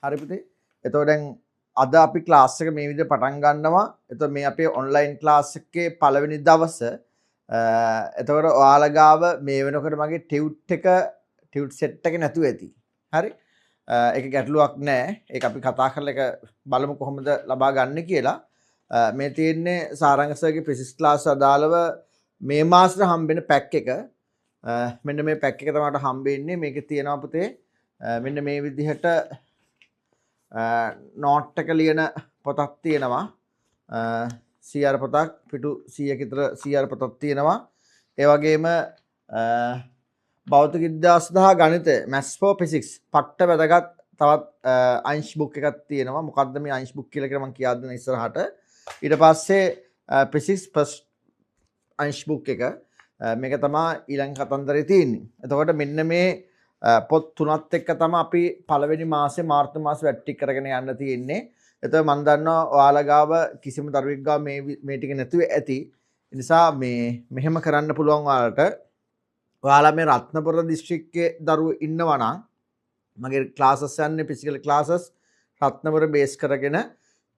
හරි පුතේ. එතකොට දැන් අද අපි ක්ලාස් එක මේ විදිහට පටන් ගන්නවා. එතකොට මේ අපේ ඔන්ලයින් ක්ලාස් එකේ පළවෙනි දවස. එතකොට ඔයාලා ගාව මේ වෙනකොට මගේ ටියුට් එක ටියුට් සෙට් එක නැතුව ඇති. හරි. ඒක ගැටලුවක් නෑ. ඒක අපි කතා කරලා ඒක බලමු කොහොමද ලබා ගන්න කියලා. මේ තියෙන්නේ සාරංග සර්ගේ ෆිසික්ස් ක්ලාස් අදාළව මේ මාසෙට හම්බෙන පැක් එක. මෙන්න මේ පැක් එක තමයි හම්බෙන්නේ. මේකේ තියෙනවා පුතේ මෙන්න මේ විදිහට නෝට් එක ලියන පොතක් තියෙනවා. CR පොතක් පිටු 100ක විතර CR පොතක් තියෙනවා. ඒ වගේම භෞතික විද්‍යාව සඳහා ගණිතය මැත්ස් ෆෝ ෆිසික්ස් පට්ට වැදගත් තවත් අයින්ස් බුක් එකක් තියෙනවා. මොකද්ද මේ අයින්ස් බුක් කියලා කියලා මම කියා දෙන්න ඉස්සරහට. ඊට පස්සේ ෆිසික්ස් ෆස්ට් අයින්ස් බුක් එක මේක තමයි ඊළඟ කතන්දරේ තියෙන්නේ. එතකොට මෙන්න මේ පොත් තුනත් එක්ක තමයි අපි පළවෙනි මාසේ මාර්තු මාසේ වැඩ ටික කරගෙන යන්න තියෙන්නේ. එතකොට මම දන්නවා ඔයාලා ගාව කිසිම දරුවෙක් ගාව මේ මේ ටික නැතුව ඇති. ඒ නිසා මේ මෙහෙම කරන්න පුළුවන් ඔයාලට. ඔයාලා මේ රත්නපුර දිස්ත්‍රික්කයේ දරුවෝ ඉන්නවා නම් මගේ ක්ලාසස් යන්නේ ෆිසිකල් ක්ලාසස් රත්නපුර බේස් කරගෙන.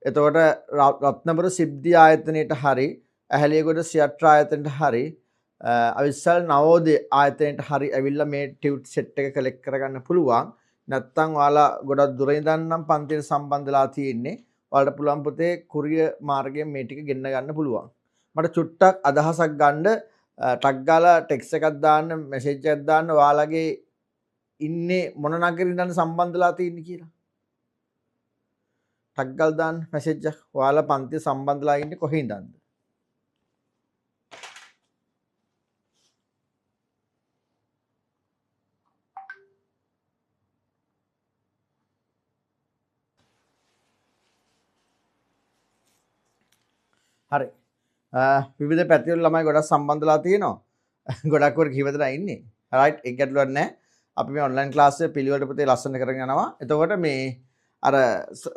එතකොට රත්නපුර සිද්ධි ආයතනයට හරි ඇහැලියගොඩ සියට්‍රා ආයතනයට හරි අවිස්සල් නවෝදය ආයතනයට හරි ඇවිල්ලා මේ ටියුට් සෙට් එක කලෙක්ට් කරගන්න පුළුවන්. නැත්තම් ඔයාලා ගොඩක් දුර ඉඳන් නම් පන්තියට සම්බන්ධ වෙලා තියෙන්නේ. ඔයාලට පුළුවන් පුතේ කුරියර් මාර්ගයෙන් මේ ටික ගෙන්න ගන්න පුළුවන්. මට චුට්ටක් අදහසක් ගන්න ටක් ගාලා ටෙක්ස්ට් එකක් දාන්න මැසේජ් එකක් දාන්න ඔයාලගේ ඉන්නේ මොන නගරේ ඉඳන් සම්බන්ධ වෙලා තියෙන්නේ කියලා. ටක් ගාලා දාන්න මැසේජ් එකක්. ඔයාලා පන්තිය සම්බන්ධ වෙලා ඉන්නේ කොහේ ඉඳන්ද? හරි. විවිධ පැතිවල ළමයි ගොඩක් සම්බන්ධ වෙලා තියෙනවා. ගොඩක් වර කිහිප දෙනා ඉන්නේ. රයිට්, ඒක ගැටලුවක් නෑ. අපි මේ ඔන්ලයින් ක්ලාස් එක පිළිවෙලට පුතේ ලස්සන කරගෙන යනවා. එතකොට මේ අර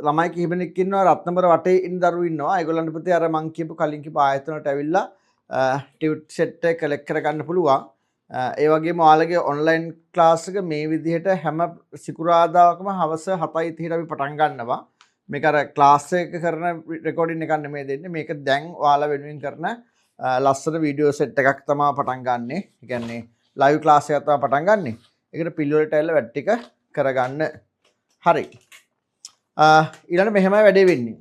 ළමයි කිහිප දෙනෙක් ඉන්නවා රත්නපුර වටේ ඉන්න දරුවෝ ඉන්නවා. ඒගොල්ලන්ට පුතේ අර මං කියපු කලින් කියපු ආයතන වලට ඇවිල්ලා ටියුට් සෙට් එක කලෙක්ට් කරගන්න පුළුවන්. ඒ වගේම ඔයාලගේ ඔන්ලයින් ක්ලාස් එක මේ විදිහට හැම සිකුරාදාවකම හවස 7:30ට අපි පටන් ගන්නවා. මේක අර ක්ලාස් එක කරන රෙකෝඩින් එකක් නෙමෙයි දෙන්නේ. මේක දැන් ඔයාලා වෙනුවෙන් කරන ලස්සන වීඩියෝ සෙට් එකක් තමයි පටන් ගන්නෙ. ඒ කියන්නේ ලයිව් ක්ලාස් එකක් තමයි පටන් ගන්නෙ. ඒකට පිළිවෙලට ඇවිල්ලා වැඩ ටික කරගන්න. හරි. ඊළඟට මෙහෙමයි වැඩේ වෙන්නේ.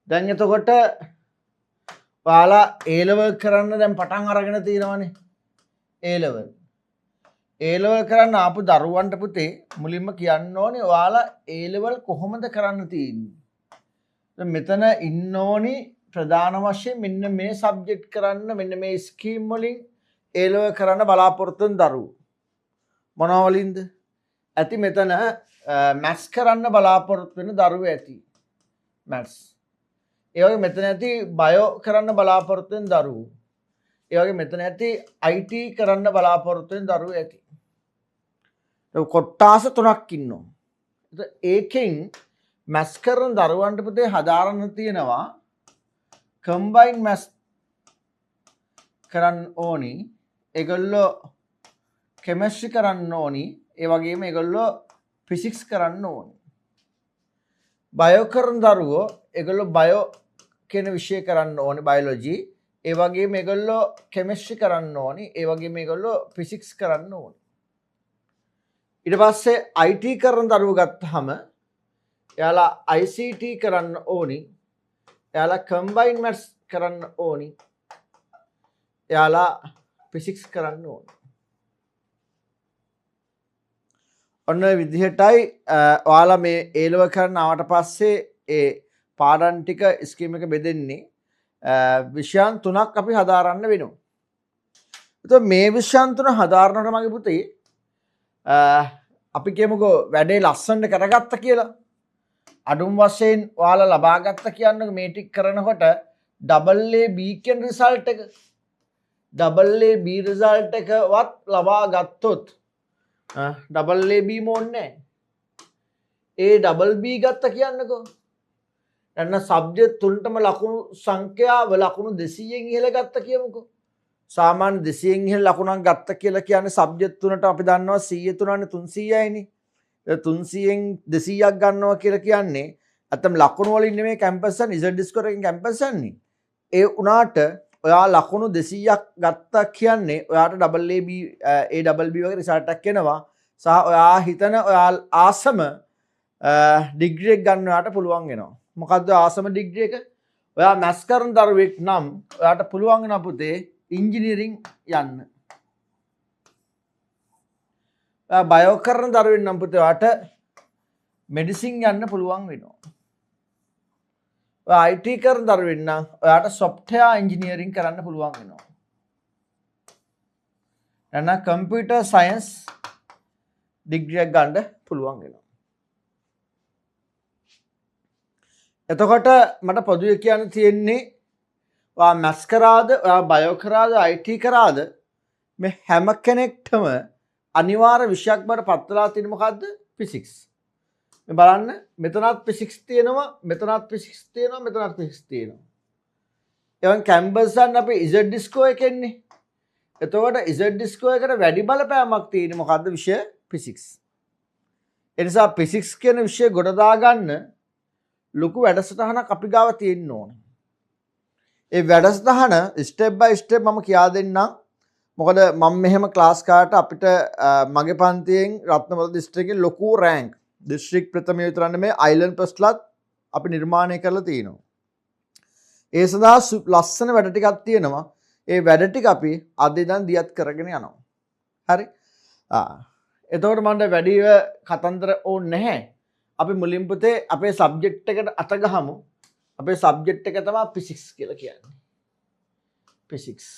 දැන් එතකොට ඔයාලා A level කරන්න දැන් පටන් අරගෙන තියෙනවනේ. A level. A level කරන්න ආපු දරුවන්ට පුතේ මුලින්ම කියන්න ඕනේ ඔයාලා A level කොහොමද කරන්න තියෙන්නේ. දැන් මෙතන ඉන්න ඕනි ප්‍රධාන වශයෙන් මෙන්න මේ සබ්ජෙක්ට් කරන්න මෙන්න මේ ස්කීම් වලින් A level කරන්න බලාපොරොත්තු වෙන දරුවෝ. මොනවා වලින්ද? ඇති මෙතන මැත්ස් කරන්න බලාපොරොත්තු වෙන දරුවෝ ඇති. මැත්ස්. ඒ වගේ මෙතන ඇති බයෝ කරන්න බලාපොරොත්තු වෙන දරුවෝ. ඒ වගේ මෙතන ඇති IT කරන්න බලාපොරොත්තු වෙන දරුවෝ ඇති. කොට්ටාස තුනක් ඉන්නවා. ඒකෙන් මැත්ස් කරන දරුවන්ට පුතේ හදාරන්න තියෙනවා කම්බයින් මැත්ස් කරන්න ඕනි. ඒගොල්ලෝ කෙමිස්ට්‍රි කරන්න ඕනි. ඒ වගේම ඒගොල්ලෝ ෆිසික්ස් කරන්න ඕනි. බයෝ කරන දරුවෝ ඒගොල්ලෝ බයෝ කියන විෂය කරන්න ඕනි, බයොලොජි. ඒ වගේම ඒගොල්ලෝ කෙමිස්ට්‍රි කරන්න ඕනි. ඒ වගේම ඒගොල්ලෝ ෆිසික්ස් කරන්න ඕනි. ඊට පස්සේ IT කරන දරුවෝ ගත්තාම එයාලා ICT කරන්න ඕනි. එයාලා කම්බයින් මැත්ස් කරන්න ඕනි. එයාලා ෆිසික්ස් කරන්න ඕනි. ඔන්න ඔය විදිහටයි ඔයාලා මේ A level කරන්න ආවට පස්සේ ඒ පාඩම් ටික ස්කීම් එක බෙදෙන්නේ. විෂයන් තුනක් අපි හදාරන්න වෙනවා. එතකොට මේ විෂයන් තුන හදාරනකොට මගේ පුතේ අපි කියමුකෝ වැඩේ ලස්සනට කරගත්ත කියලා. අඩුම වශයෙන් ඔයාලා ලබාගත්ත කියන්නකෝ මේ ටික කරනකොට ඩබල් ඒ බී කියන රිසල්ට් එක, ඩබල් ඒ බී රිසල්ට් එකවත් ලබා ගත්තොත්, ඩබල් ඒ බී ඕනේ නෑ. ඒ ඩබල් බී ගත්ත කියන්නකෝ. නැත්නම් සබ්ජෙක්ට් තුනටම ලකුණු සංඛ්‍යාව ලකුණු 200න් ඉහළ ගත්ත කියමුකෝ. සාමාන්‍ය 200න් ඉහළ ලකුණක් ගත්ත කියලා කියන්නේ සබ්ජෙක්ට් තුනට අපි දන්නවා 100 තුනනේ 300යිනේ. 300න් 200ක් ගන්නවා කියලා කියන්නේ ඇත්තම ලකුණු වලින් නෙමෙයි කැම්පස් යන්නේ, ඉසෙඩ් ස්කෝර් එකෙන් කැම්පස් යන්නේ. ඒ වුණාට ඔයා ලකුණු 200ක් ගත්තා කියන්නේ ඔයාට double A B A double B වගේ රිසල්ට් එකක් එනවා. සහ ඔයා හිතන ඔයා ආසම ඩිග්‍රී එක ගන්න ඔයාට පුළුවන් වෙනවා. මොකද්ද ආසම ඩිග්‍රී එක? ඔයා මැත්ස් කරන දරුවෙක් නම් ඔයාට පුළුවන් වෙනවා පුතේ ඉංජිනේරින් යන්න. ඔයා බයෝ කරන දරුවෙක් නම් පුතේ ඔයාට මෙඩිසින් යන්න පුළුවන් වෙනවා. ඔයා IT කරන දරුවෙක් නම් ඔයාට සොෆ්ට්වෙයාර් ඉංජිනේරින් කරන්න පුළුවන් වෙනවා. නැත්නම් කම්පියුටර් සයන්ස් ඩිග්‍රී එකක් ගන්න පුළුවන් වෙනවා. එතකොට මට පොදුවේ කියන්න තියෙන්නේ ඔයා මැත්ස් කරාද, ඔයා බයෝ කරාද, IT කරාද මේ හැම කෙනෙක්ටම අනිවාර්ය විෂයක් බවට පත් වෙලා තියෙන මොකද්ද? ෆිසික්ස්. මේ බලන්න මෙතනත් ෆිසික්ස් තියෙනවා, මෙතනත් ෆිසික්ස් තියෙනවා, මෙතනත් ෆිසික්ස් තියෙනවා. එවන් කැම්පස් ගන්න අපි ඉසෙඩ් ස්කෝර් එකෙන්නේ. එතකොට ඉසෙඩ් ස්කෝර් එකට වැඩි බලපෑමක් තියෙන්නේ මොකද්ද විෂය? ෆිසික්ස්. ඒ නිසා ෆිසික්ස් කියන විෂය ගොඩ දාගන්න ලොකු වැඩසටහනක් අපි ගාව තියෙන්න ඕන. ඒ වැඩසටහන ස්ටෙප් බයි ස්ටෙප් මම කියා දෙන්නම්. මොකද මම මෙහෙම ක්ලාස් කාට අපිට මගේ පන්තියෙන් රත්නපුර දිස්ත්‍රික්කේ ලොකු රෑන්ක් දිස්ත්‍රික් ප්‍රථමය විතර නෙමෙයි අයිලන්ඩ් ෆස්ට්ලත් අපි නිර්මාණය කරලා තිනවා. ඒ සඳහා ලස්සන වැඩ ටිකක් තියෙනවා. ඒ වැඩ ටික අපි අද ඉඳන් දියත් කරගෙන යනවා. හරි. එතකොට මන්ට වැඩිව කතන්දර ඕනේ නැහැ. අපි මුලින් පුතේ අපේ සබ්ජෙක්ට් එකට අත ගහමු. අපේ සබ්ජෙක්ට් එක තමයි ෆිසික්ස් කියලා කියන්නේ. ෆිසික්ස්.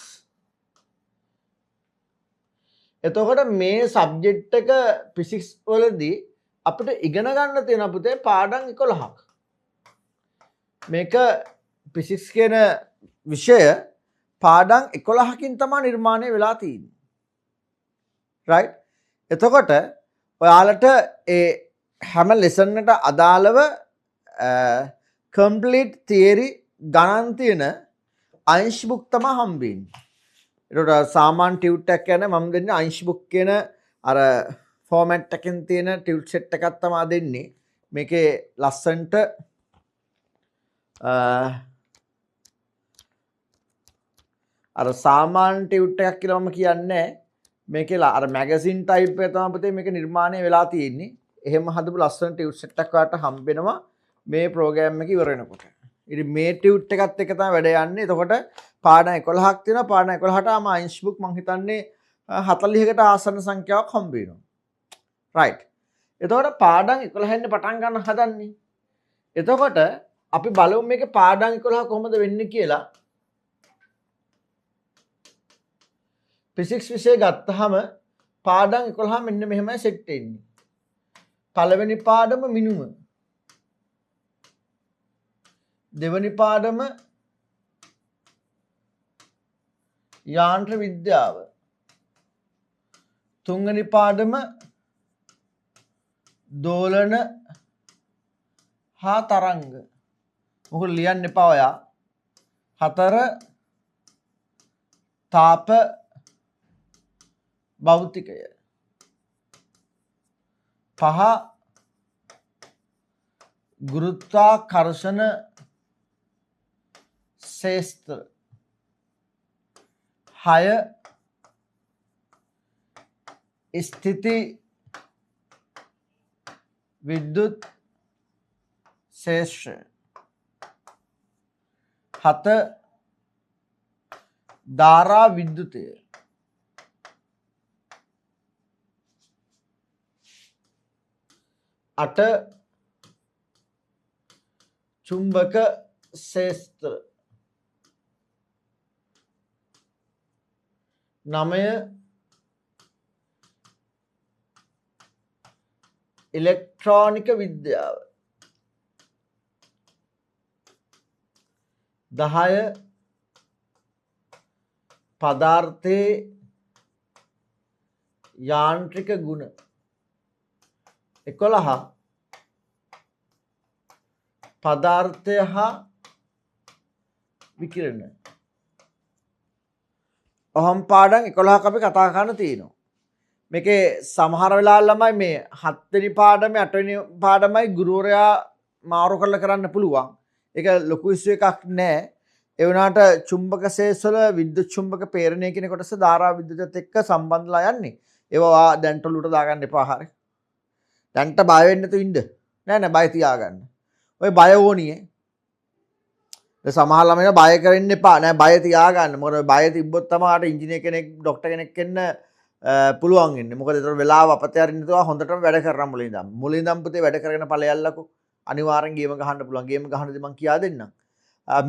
එතකොට මේ සබ්ජෙක්ට් එක ෆිසික්ස් වලදී අපිට ඉගෙන ගන්න තියෙන පුතේ පාඩම් 11ක්. මේක ෆිසික්ස් කියන විෂය පාඩම් 11කින් තමයි නිර්මාණය වෙලා තියෙන්නේ. රයිට්? එතකොට ඔයාලට ඒ හැම ලෙසන් එකට අදාළව කම්ප්ලීට් තියරි ගණන් තියෙන අංශ බුක් තමයි හම්බ වෙන්නේ. ඒකට සාමාන්‍ය ටියුට් එකක් කියන්නේ මම දෙන්නේ අංශ බුක් කියන අර ෆෝමැට් එකෙන් තියෙන ටියුට් සෙට් එකක් තමයි දෙන්නේ. මේකේ ලස්සනට අර සාමාන්‍ය ටියුට් එකක් කියලා මම කියන්නේ නැහැ. මේකේ අර මැගසින් ටයිප් එක තමයි පුතේ මේක නිර්මාණය වෙලා තියෙන්නේ. එහෙම හදපු ලස්සන ටියුට් සෙට් එකක් ඔයාලට හම්බ වෙනවා මේ ප්‍රෝග්‍රෑම් එක ඉවර වෙනකොට. ඉතින් මේ ටියුට් එකත් එක්ක තමයි වැඩ යන්නේ. එතකොට පාඩම් 11ක් තියෙනවා. පාඩම් 11ට ආම අයින්ස් බුක් මං හිතන්නේ 40කට ආසන්න සංඛ්‍යාවක් හම්බ වෙනවා. රයිට්. එතකොට පාඩම් 11 ඉන්න පටන් ගන්න හදන්නේ. එතකොට අපි බලමු මේකේ පාඩම් 11 කොහොමද වෙන්නේ කියලා. ෆිසික්ස් විෂය ගත්තාම පාඩම් 11 මෙන්න මෙහෙමයි සෙට් වෙන්නේ. පළවෙනි පාඩම මිනුම. දෙවෙනි පාඩම යාන්ත්‍ර විද්‍යාව. තුන්වෙනි පාඩම දෝලන හා තරංග. මොකද ලියන්න එපා ඔයා. 4 තාප භෞතිකය. 5 ගුරුත්වාකර්ෂණ ක්ෂේත්‍ර. 6 ස්ථිති විද්‍යුත් ක්ෂේත්‍රය. 7 ධාරා විද්‍යුතය. 8 චුම්බක ක්ෂේත්‍ර. 9 ඉලෙක්ට්‍රොනික විද්‍යාව. 10 පදාර්ථයේ යාන්ත්‍රික ගුණ. 11 පදාර්ථය හා විකිරණ. ඔහොම පාඩම් 11ක් අපි කතා කරන්න තියෙනවා. මේකේ සමහර වෙලාවල් ළමයි මේ 7 වෙනි පාඩමේ 8 වෙනි පාඩමයි ගුරුවරයා මාරු කරලා කරන්න පුළුවන්. ඒක ලොකු ඉෂුව එකක් නෑ. ඒ වුණාට චුම්බක ශේෂ වල විද්‍යුත් චුම්බක ප්‍රේරණය කියන කොටස ධාරා විද්‍යුතත් එක්ක සම්බන්ධලා යන්නේ. ඒවා දැන්ට ඔලුවට දාගන්න එපා. හරි. දැන්ට බය වෙන්න නැතුව ඉන්න. නෑ නෑ බය තියාගන්න. ඔය බය ඕනියේ. දැන් සමහර ළමයිලා බය කරන්න එපා. නෑ බය තියාගන්න. මොකද ඔය බය තිබ්බොත් තමයි ආට ඉංජිනේර කෙනෙක් ඩොක්ටර් කෙනෙක් වෙන්න පුළුවන් වෙන්නේ. මොකද ඒතර වෙලාව අපතේ අරින්න නැතුව හොඳටම වැඩ කරනවා මුලින් ඉඳන්. මුලින් ඉඳන් පුතේ වැඩ කරගෙන ඵලයල්ලකෝ. අනිවාර්යෙන් ගේම ගහන්න පුළුවන්. ගේම ගහනදී මං කියා දෙන්නම්.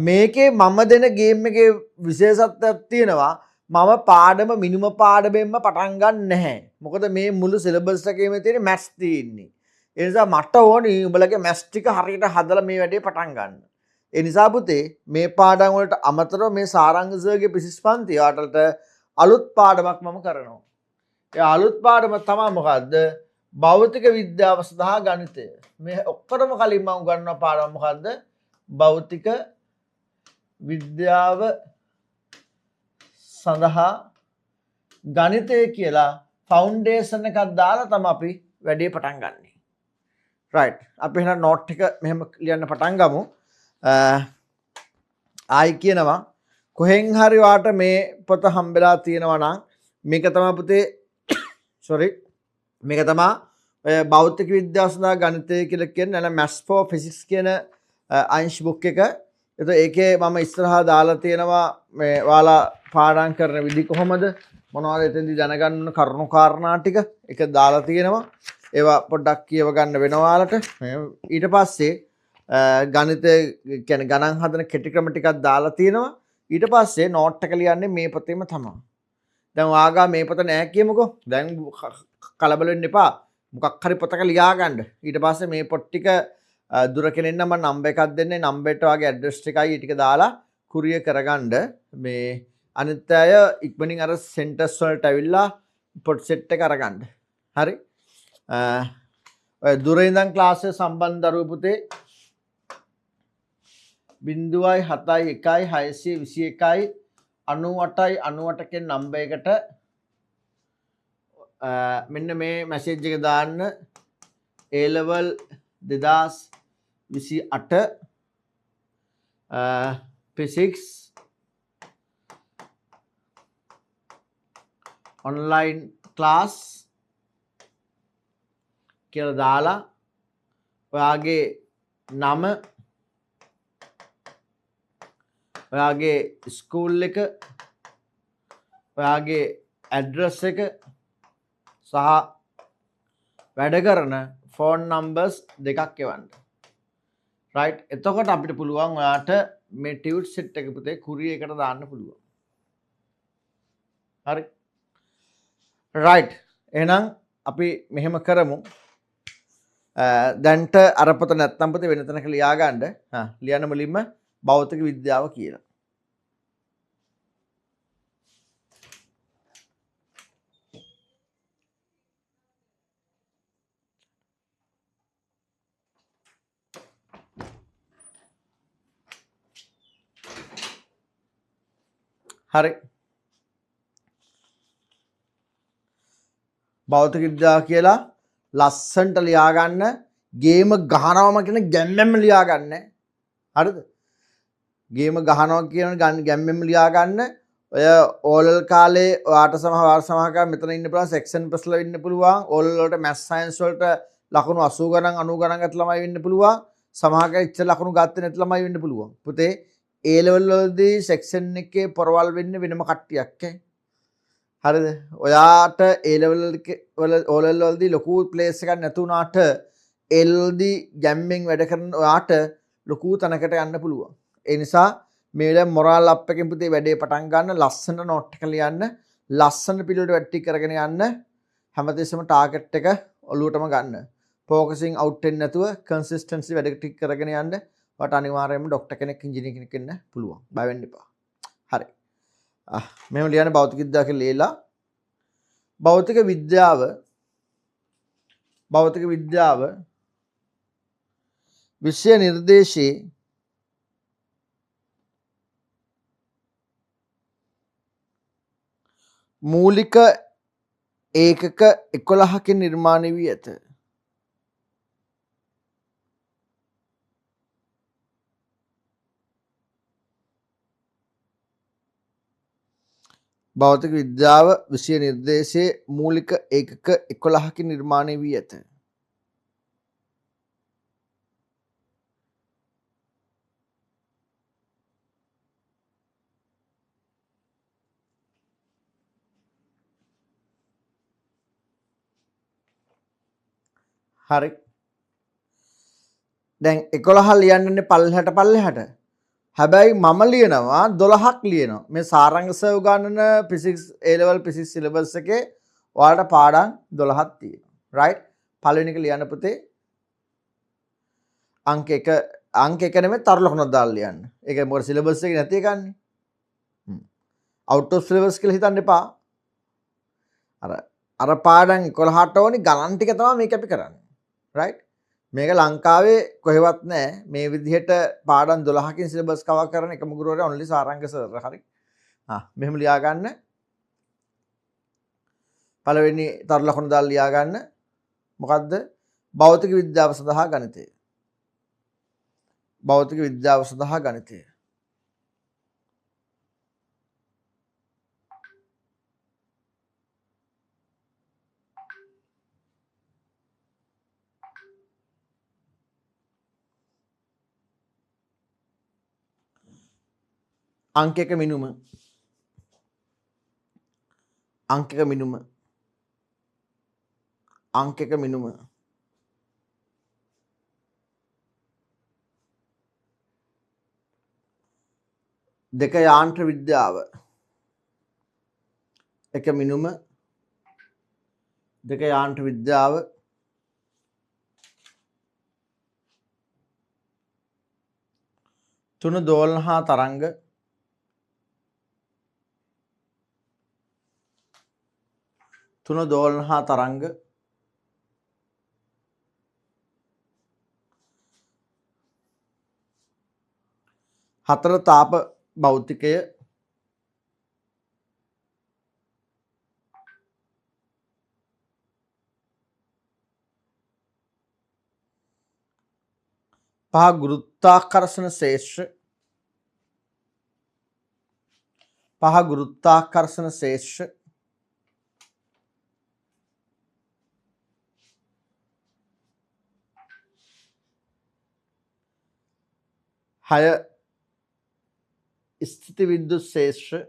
මේකේ මම දෙන ගේම් එකේ විශේෂත්වයක් තියෙනවා. මම පාඩම මිනිම පාඩමෙන්ම පටන් ගන්න නැහැ. මොකද මේ මුළු සිලබස් එකේම තියෙන මැත්ස් තියෙන්නේ. ඒ නිසා මට ඕනි උඹලගේ මැත්ස් ටික හරියට හදලා මේ වැඩේ පටන් ගන්න. ඒ නිසා පුතේ මේ පාඩම් වලට අමතරව මේ සාරංග සර්ගේ ෆිසික්ස් පන්ති ඔයාලට අලුත් පාඩමක් මම කරනවා. ඒ අලුත් පාඩම තමයි මොකද්ද? භෞතික විද්‍යාව සඳහා ගණිතය. මේ ඔක්කොටම කලින් මම උගන්වන පාඩම මොකද්ද? භෞතික විද්‍යාව සඳහා ගණිතය කියලා ෆවුන්ඩේෂන් එකක් දාලා තමයි අපි වැඩේ පටන් ගන්නෙ. රයිට්. අපි එහෙනම් නෝට් එක මෙහෙම ලියන්න පටන් ගමු. ආයි කියනවා කොහෙන් හරි වාට මේ පොත හම්බෙලා තියෙනවා නම් මේක තමයි පුතේ සෝරි මේක තමයි ඔය භෞතික විද්‍යාව සඳහා ගණිතය කියලා කියන නැත්නම් මැත්ස් ෆෝ ෆිසික්ස් කියන අයින්ස් බුක් එක. එතකොට ඒකේ මම ඉස්සරහා දාලා තියෙනවා මේ ඔයාලා පාඩම් කරන විදි කොහොමද මොනවද එතෙන්දී දැනගන්න ඕන කරුණු කාරණා ටික ඒක දාලා තියෙනවා. ඒවා පොඩ්ඩක් කියව ගන්න වෙනවා ඔයාලට. ඊට පස්සේ ගණිතය කියන්නේ ගණන් හදන කෙටි ක්‍රම ටිකක් දාලා තියෙනවා. ඊට පස්සේ නෝට් එක ලියන්නේ මේ පොතේම තමයි. දැන් ඔයාගා මේ පොත නෑ කියමුකෝ. දැන් කලබල වෙන්න එපා. මොකක් හරි පොතක ලියා ගන්න. ඊට පස්සේ මේ පොත් ටික දුර කෙනෙක් නම් මම නම්බර් එකක් දෙන්නේ. නම්බර් එකට ඔයාගේ ඇඩ්‍රස් එකයි ඒ ටික දාලා කුරියර් කරගන්න. මේ අනිත් අය ඉක්මනින් අර සෙන්ටර්ස් වලට ඇවිල්ලා පොත් සෙට් එක අරගන්න. හරි. ඔය දුර ඉඳන් ක්ලාස් එක සම්බන්ධ දරුවෝ පුතේ 0.71 621 98 98 කියන නම්බර් එකට මෙන්න මේ මැසේජ් එක දාන්න. A level 2028 physics online class කියලා දාලා ඔයාගේ නම ඔයාගේ ස්කූල් එක ඔයාගේ ඇඩ්‍රස් එක සහ වැඩ කරන ෆෝන් නම්බර්ස් දෙකක් එවන්න. රයිට්. එතකොට අපිට පුළුවන් ඔයාට මේ ටියුට් සෙට් එක පුතේ කුරියර් එකට දාන්න පුළුවන්. හරි. රයිට්. එහෙනම් අපි මෙහෙම කරමු. දැන්ට අර පොත නැත්තම් පුතේ වෙන තැනක ලියා ගන්න. හා ලියන්න මුලින්ම භෞතික විද්‍යාව කියලා. හරි. භෞතික විද්‍යාව කියලා ලස්සන්ට ලියා ගන්න. ගේම ගහනවම කියන ගැම්මෙන්ම ලියා ගන්න. හරිද? ගේම ගහනවා කියන ගැම්මෙන්ම ලියා ගන්න. ඔය ඕලල් කාලේ ඔයාට සමහර මෙතන ඉන්න පුළුවන් සෙක්ෂන් ප්‍රශ්න ඉන්න පුළුවන්. ඕලල් වලට මැත්ස් සයන්ස් වලට ලකුණු 80 ගණන් 90 ගණන් ගත්ත ළමයි වෙන්න පුළුවන්. සමහර අය ඉච්ච ලකුණු ගත්තේ නැති ළමයි වෙන්න පුළුවන්. පුතේ ඒ ලෙවල් වලදී සෙක්ෂන් එකේ පොරවල් වෙන්න වෙනම කට්ටියක් ඈ. හරිද? ඔයාට ඒ ලෙවල් වල ඕලල් වලදී ලොකු ප්ලේස් එකක් නැතු වුණාට ඒ වලදී ගැම්මෙන් වැඩ කරන ඔයාට ලොකු තැනකට යන්න පුළුවන්. ඒ නිසා මේ වෙලාවේ මොරාල් අප් එකෙන් පුතේ වැඩේ පටන් ගන්න, ලස්සන නෝට් එක ලියන්න, ලස්සන පිළිවෙලට වැඩ ටික කරගෙන යන්න, හැමතිස්සෙම ටාගට් එක ඔලුවටම ගන්න. ෆෝකසින් අවුට් වෙන්නේ නැතුව කන්සිස්ටන්සි වැඩ ටික කරගෙන යන්න. ඔයාට අනිවාර්යයෙන්ම ඩොක්ටර් කෙනෙක් ඉංජිනේර කෙනෙක් වෙන්න පුළුවන්. බය වෙන්න එපා. හරි. මෙහෙම ලියන්න භෞතික විද්‍යාව කියලා ලියලා භෞතික විද්‍යාව විෂය නිර්දේශයේ මූලික ඒකක 11කින් නිර්මාණය වී ඇත. භෞතික විද්‍යාව විෂය නිර්දේශයේ මූලික ඒකක 11කින් නිර්මාණය වී ඇත. හරි. දැන් 11 ලියන්නනේ පල්ලෙහාට පල්ලෙහාට. හැබැයි මම ලියනවා 12ක් ලියනවා. මේ සාරංග සර් උගන්වන physics A level physics syllabus එකේ ඔයාලට පාඩම් 12ක් තියෙනවා. රයිට්? පළවෙනි එක ලියන්න පුතේ. අංක 1 අංක 1 නෙමෙයි තරු ලකුණක් දාලා ලියන්න. ඒක මොකද සිලබස් එකේ නැති එකන්නේ. අවුට් ඔෆ් සිලබස් කියලා හිතන්න එපා. අර පාඩම් 11ට ඕනි ගණන් ටික තමයි මේක අපි කරන්නේ. රයිට්? මේක ලංකාවේ කොහෙවත් නෑ මේ විදිහට පාඩම් 12කින් සිලබස් කවර් කරන එකම ගුරුවරයා ඔන්ලි සාරංග සර්. හරි. ආ මෙහෙම ලියා ගන්න. පළවෙනි තරු ලකුණ දාලා ලියා ගන්න. මොකද්ද? භෞතික විද්‍යාව සඳහා ගණිතය. භෞතික විද්‍යාව සඳහා ගණිතය. අංක 1 මිනුම. අංක 1 මිනුම. අංක 1 මිනුම. දෙක යාන්ත්‍ර විද්‍යාව. එක මිනුම. දෙක යාන්ත්‍ර විද්‍යාව. තුන දෝලන හා තරංග. තුන දෝලන හා තරංග. හතර තාප භෞතිකය. පහ ගුරුත්වාකර්ෂණ ක්ෂේත්‍ර. පහ ගුරුත්වාකර්ෂණ ක්ෂේත්‍ර. හය ස්ථිති විද්‍යුත් ක්ෂේත්‍ර.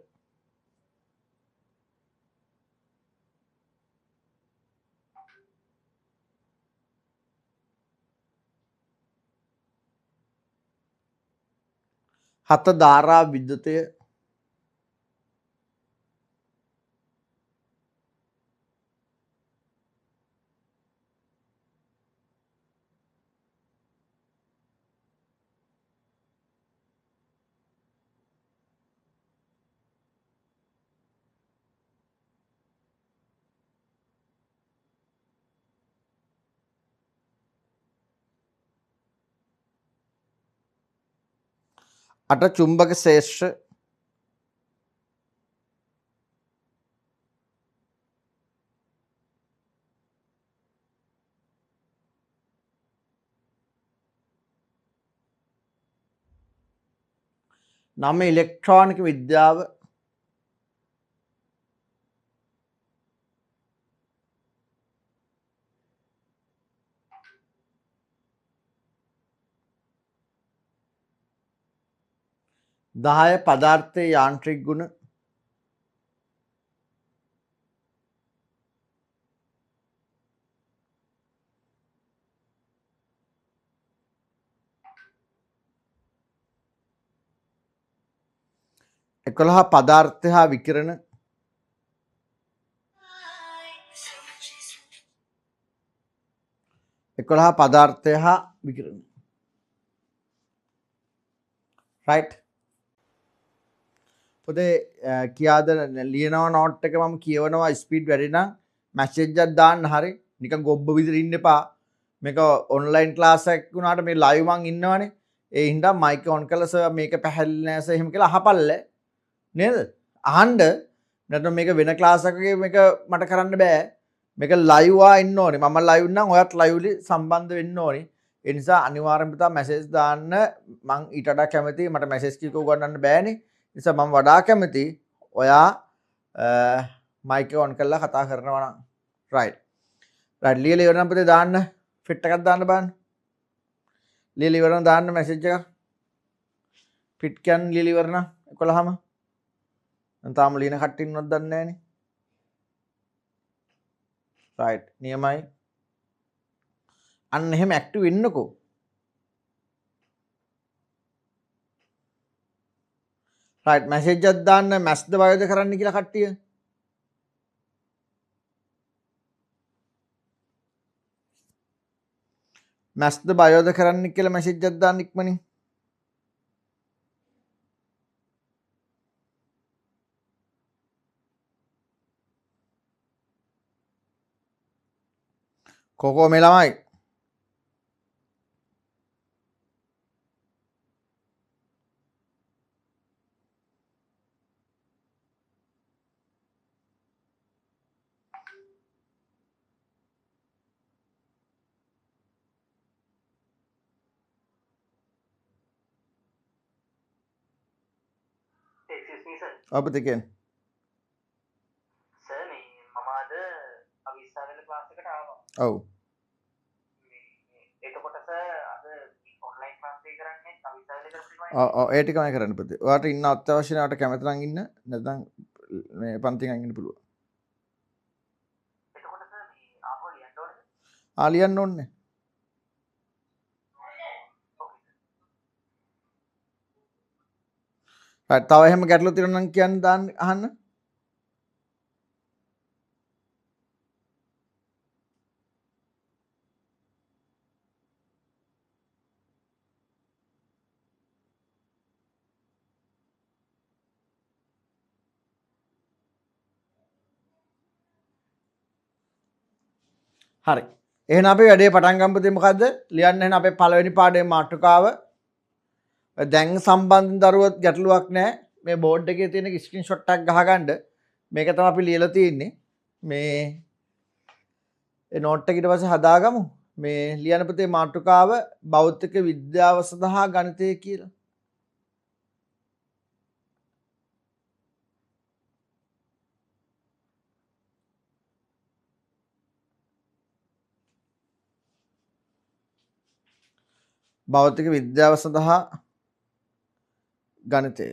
හත ධාරා විද්‍යුතය. අට චුම්බක ක්ෂේත්‍ර. නම ඉලෙක්ට්‍රොනික විද්‍යාව. 10 පදාර්ථයේ යාන්ත්‍රික ගුණ. 11 පදාර්ථ හා විකිරණ. 11 පදාර්ථය හා විකිරණ. රයිට්. පොතේ කියාද ලියනවා නෝට් එක මම කියවනවා ස්පීඩ් වැඩි නම් මැසේජ් එකක් දාන්න. හරි. නිකන් ගොබ්බ විදිහට ඉන්න එපා. මේක ඔන්ලයින් ක්ලාස් එකක් වුණාට මේ ලයිව් මං ඉන්නවනේ. ඒ හින්දා මයික් ඔන් කරලා සර් මේක පැහැදිලි නෑ සර් එහෙම කියලා අහපල්ල නේද? අහන්න. නැත්නම් මේක වෙන ක්ලාස් එකක මේක මට කරන්න බෑ. මේක ලයිව් ආ ඉන්න ඕනේ. මම ලයිව් නම් ඔයත් ලයිව්ලි සම්බන්ධ වෙන්න ඕනේ. ඒ නිසා අනිවාර්යෙන්ම පුතා මැසේජ් දාන්න. මං ඊට වඩා කැමතියි මට මැසේජ් කීක උගන්වන්න බෑනේ. ඒ නිසා මම වඩා කැමතියි ඔයා මයික් එක ඔන් කරලා කතා කරනවා නම්. රයිට්. රයිට් ලියලා ඉවර නම් පුතේ දාන්න. ෆිට් එකක් දාන්න බලන්න. ලියලා ඉවර නම් දාන්න මැසේජ් එකක්. ෆිට් කියන්නේ ලියලා ඉවර නම් 11ම. දැන් තාම ලියන කට්ටිය ඉන්නවද දන්නේ නෑනේ. රයිට් නියමයි. අන්න එහෙම ඇක්ටිව් වෙන්නකෝ. රයිට් මැසේජ් එකක් දාන්න මැස්ද බයෝද කරන්න කියලා කට්ටිය. මැස්ද බයෝද කරන්න කියලා මැසේජ් එකක් දාන්න ඉක්මනින්. කොකෝ මේ ළමයි අපිට කියන්නේ සර් මේ මම අද අවිස්සාවේල ක්ලාස් එකට ආවා. ඔව්. මේ එතකොට සර් අද ඔන්ලයින් ක්ලාස් එක කරන්නේ අවිස්සාවේල කරපු ටිකමයි. ඔව් ඔව් ඒ ටිකමයි කරන්න පුතේ. ඔයාට ඉන්න අත්‍යවශ්‍ය නෑ ඔයාට කැමති නම් ඉන්න නැත්නම් මේ පන්තියෙන් අයින් වෙන්න පුළුවන්. එතකොට සර් මේ ආපහු ලියන්න ඕනද? ආ ලියන්න ඕනේ. රයිට් තව එහෙම ගැටලු තියෙනවා නම් කියන්න දාන්න අහන්න. හරි. එහෙනම් අපි වැඩේ පටන් ගමු පුතේ. මොකද්ද? ලියන්න එහෙනම් අපේ පළවෙනි පාඩමේ මාතෘකාව. දැන් සම්බන්ධ දරුවොත් ගැටලුවක් නෑ. මේ බෝඩ් එකේ තියෙන ස්ක්‍රීන්ෂොට් එකක් ගහගන්න. මේක තමයි අපි ලියලා තියෙන්නේ. මේ ඒ නෝට් එක ඊට පස්සේ හදාගමු. මේ ලියන්න පුතේ මාතෘකාව භෞතික විද්‍යාව සඳහා ගණිතය කියලා. භෞතික විද්‍යාව සඳහා ගණිතය.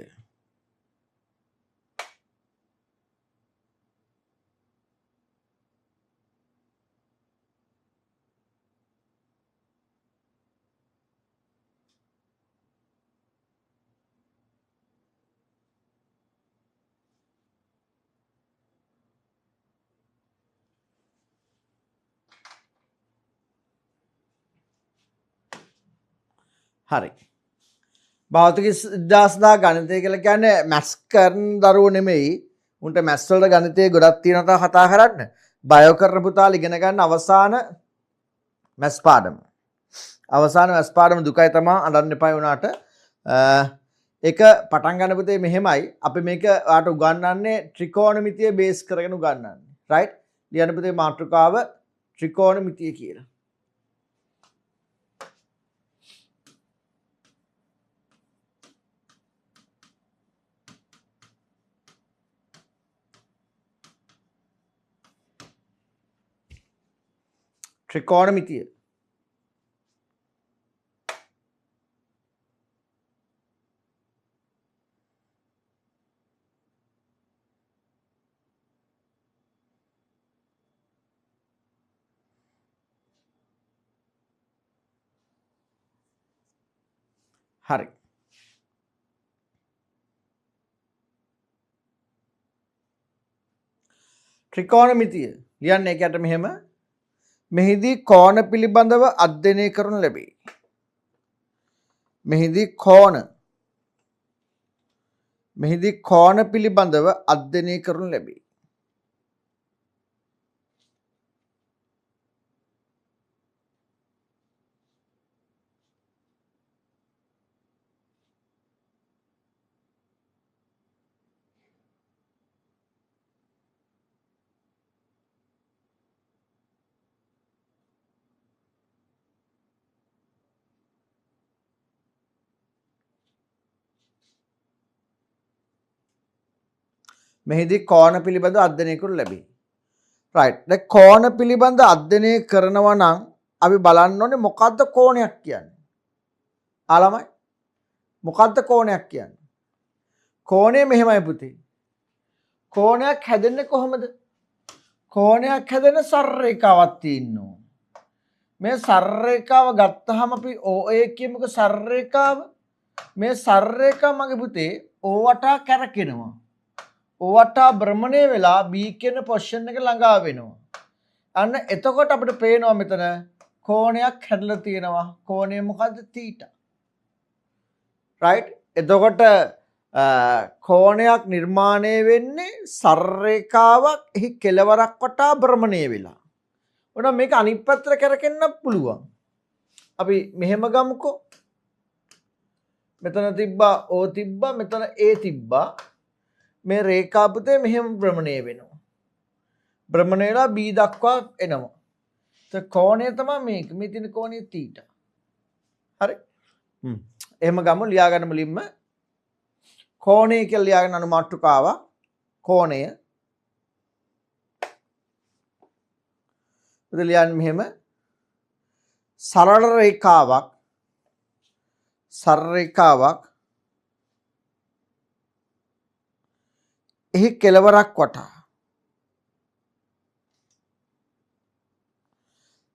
හරි. භෞතික විද්‍යාව සඳහා ගණිතය කියලා කියන්නේ මැත්ස් කරන දරුවෝ නෙමෙයි. උන්ට මැත්ස් වලට ගණිතය ගොඩක් තියෙනවා තව කතා කරන්න. බයෝ කරන පුතාලා ඉගෙන ගන්න අවසාන මැත්ස් පාඩම. අවසාන මැත්ස් පාඩම දුකයි තමා අඬන්න එපා වුණාට. ඒක පටන් ගන්න පුතේ මෙහෙමයි. අපි මේක ඔයාට උගන්වන්නේ ත්‍රිකෝණමිතිය බේස් කරගෙන උගන්වන්නේ. රයිට්? ලියන්න පුතේ මාතෘකාව ත්‍රිකෝණමිතිය කියලා. ත්‍රිකෝණමිතිය. හරි. ත්‍රිකෝණමිතිය ලියන්න ඒකට මෙහෙම. මෙහිදී කෝණ පිළිබඳව අධ්‍යයනය කරනු ලැබේ. මෙහිදී කෝණ පිළිබඳව අධ්‍යයනය කරනු ලැබේ. මෙහිදී කෝණ පිළිබඳ අධ්‍යයනය කරනු ලැබේ. රයිට්. දැන් කෝණ පිළිබඳ අධ්‍යයනය කරනවා නම් අපි බලන්න ඕනේ මොකද්ද කෝණයක් කියන්නේ. ආ ළමයි මොකද්ද කෝණයක් කියන්නේ? කෝණය මෙහෙමයි පුතේ. කෝණයක් හැදෙන්නේ කොහොමද? කෝණයක් හැදෙන සරල රේඛාවක් තියෙනවා. මේ සරල රේඛාව ගත්තාම අපි OA කියමුකෝ සරල රේඛාව. මේ සරල රේඛාව මගේ පුතේ O වටා කැරකෙනවා. O වටා භ්‍රමණය වෙලා B කියන පොසිෂන් එක ළඟා වෙනවා. අන්න එතකොට අපිට පේනවා මෙතන කෝණයක් හැදලා තියෙනවා. කෝණය මොකද්ද? තීටා. රයිට්. එතකොට කෝණයක් නිර්මාණය වෙන්නේ සරල රේඛාවක් එහි කෙළවරක් වටා භ්‍රමණය වෙලා. ඔන්න මේක අනිත් පැත්තට කැරකෙන්නත් පුළුවන්. අපි මෙහෙම ගමුකෝ. මෙතන තිබ්බා O තිබ්බා, මෙතන A තිබ්බා. මේ රේඛා පුතේ මෙහෙම භ්‍රමණය වෙනවා. භ්‍රමණය වෙලා B දක්වා එනවා. ඒ කෝණය තමයි මේක. මේ තියෙන කෝණය තීටා. හරි? එහෙම ගමු. ලියා ගන්න මුලින්ම කෝණය කියලා ලියාගෙන අනුමාට්ටුකාව කෝණය. ඉතින් ලියන්න මෙහෙම සරල රේඛාවක් සරල රේඛාවක් එහි කෙළවරක් වටා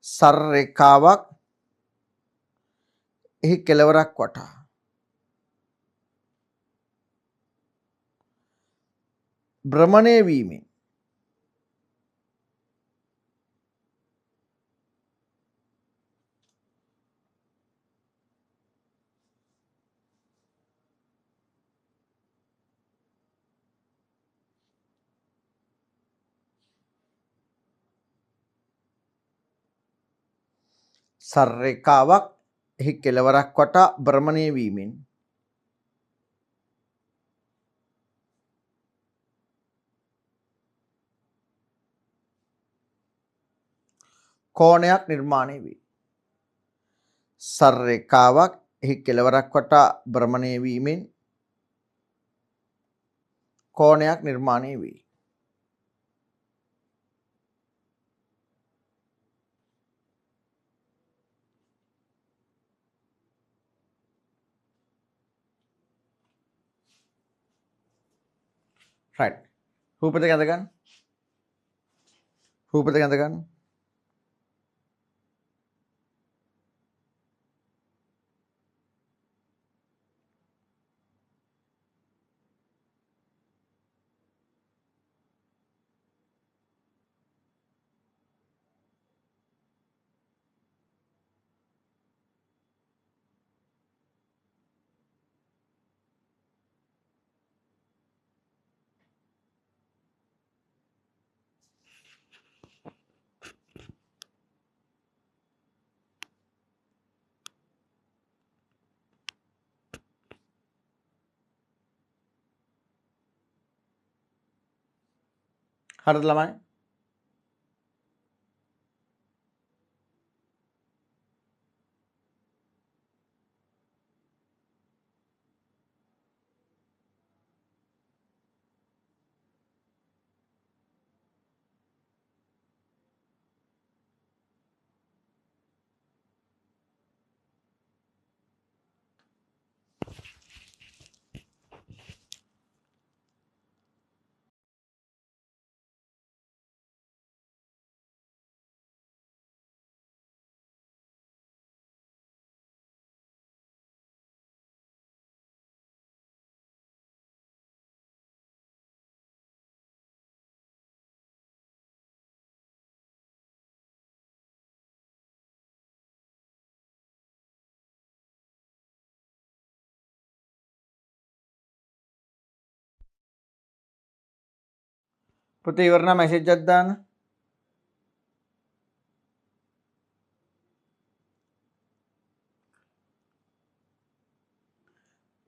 සරල රේඛාවක් එහි කෙළවරක් වටා භ්‍රමණය වීමෙන් සරල රේඛාවක් එහි කෙළවරක් වටා භ්‍රමණය වීමෙන් කෝණයක් නිර්මාණය වේ. සරල රේඛාවක් එහි කෙළවරක් වටා භ්‍රමණය වීමෙන් කෝණයක් නිර්මාණය වේ. රයිට්. රූප දෙක ඇඳ ගන්න. රූප දෙක ඇඳ ගන්න. හරිද ළමයි? පුතේ ඉවර නම් මැසේජ් එකක් දාන්න.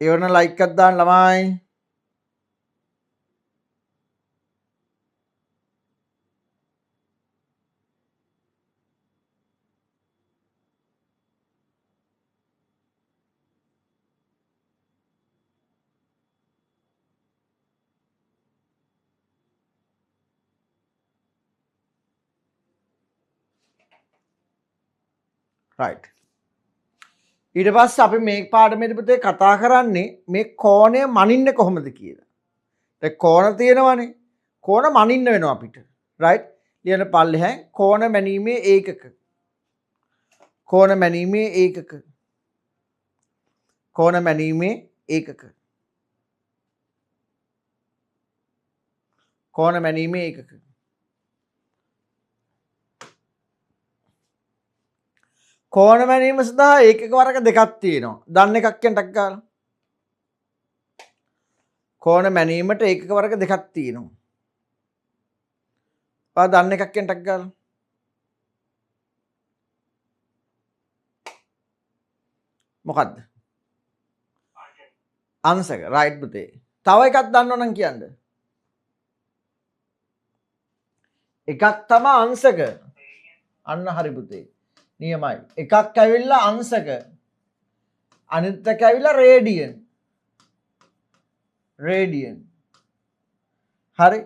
ඉවර නම් ලයික් එකක් දාන්න ළමයි. රයිට්. ඊට පස්සේ අපි මේ පාඩමේදී පුතේ කතා කරන්නේ මේ කෝණය මනින්න කොහොමද කියලා. දැන් කෝණ තියෙනවනේ. කෝණ මනින්න වෙනවා අපිට. රයිට්. ලියන පල්ලෙහාන් කෝණ මැනීමේ ඒකක. කෝණ මැනීමේ ඒකක. කෝණ මැනීමේ ඒකක. කෝණ මැනීමේ ඒකක. කෝණ මැනීම සඳහා ඒකක වර්ග දෙකක් තියෙනවා. දන්න එකක් කියන්න ටක් ගාලා. කෝණ මැනීමට ඒකක වර්ග දෙකක් තියෙනවා. ඔයා දන්න එකක් කියන්න ටක් ගාලා. මොකද්ද? අංශක. රයිට් පුතේ. තව එකක් දන්නව නම් කියන්න. එකක් තමයි අංශක. අන්න හරි පුතේ. නියමයි. එකක් ඇවිල්ලා අංශක. අනිත් එක ඇවිල්ලා රේඩියන්. රේඩියන්. හරි.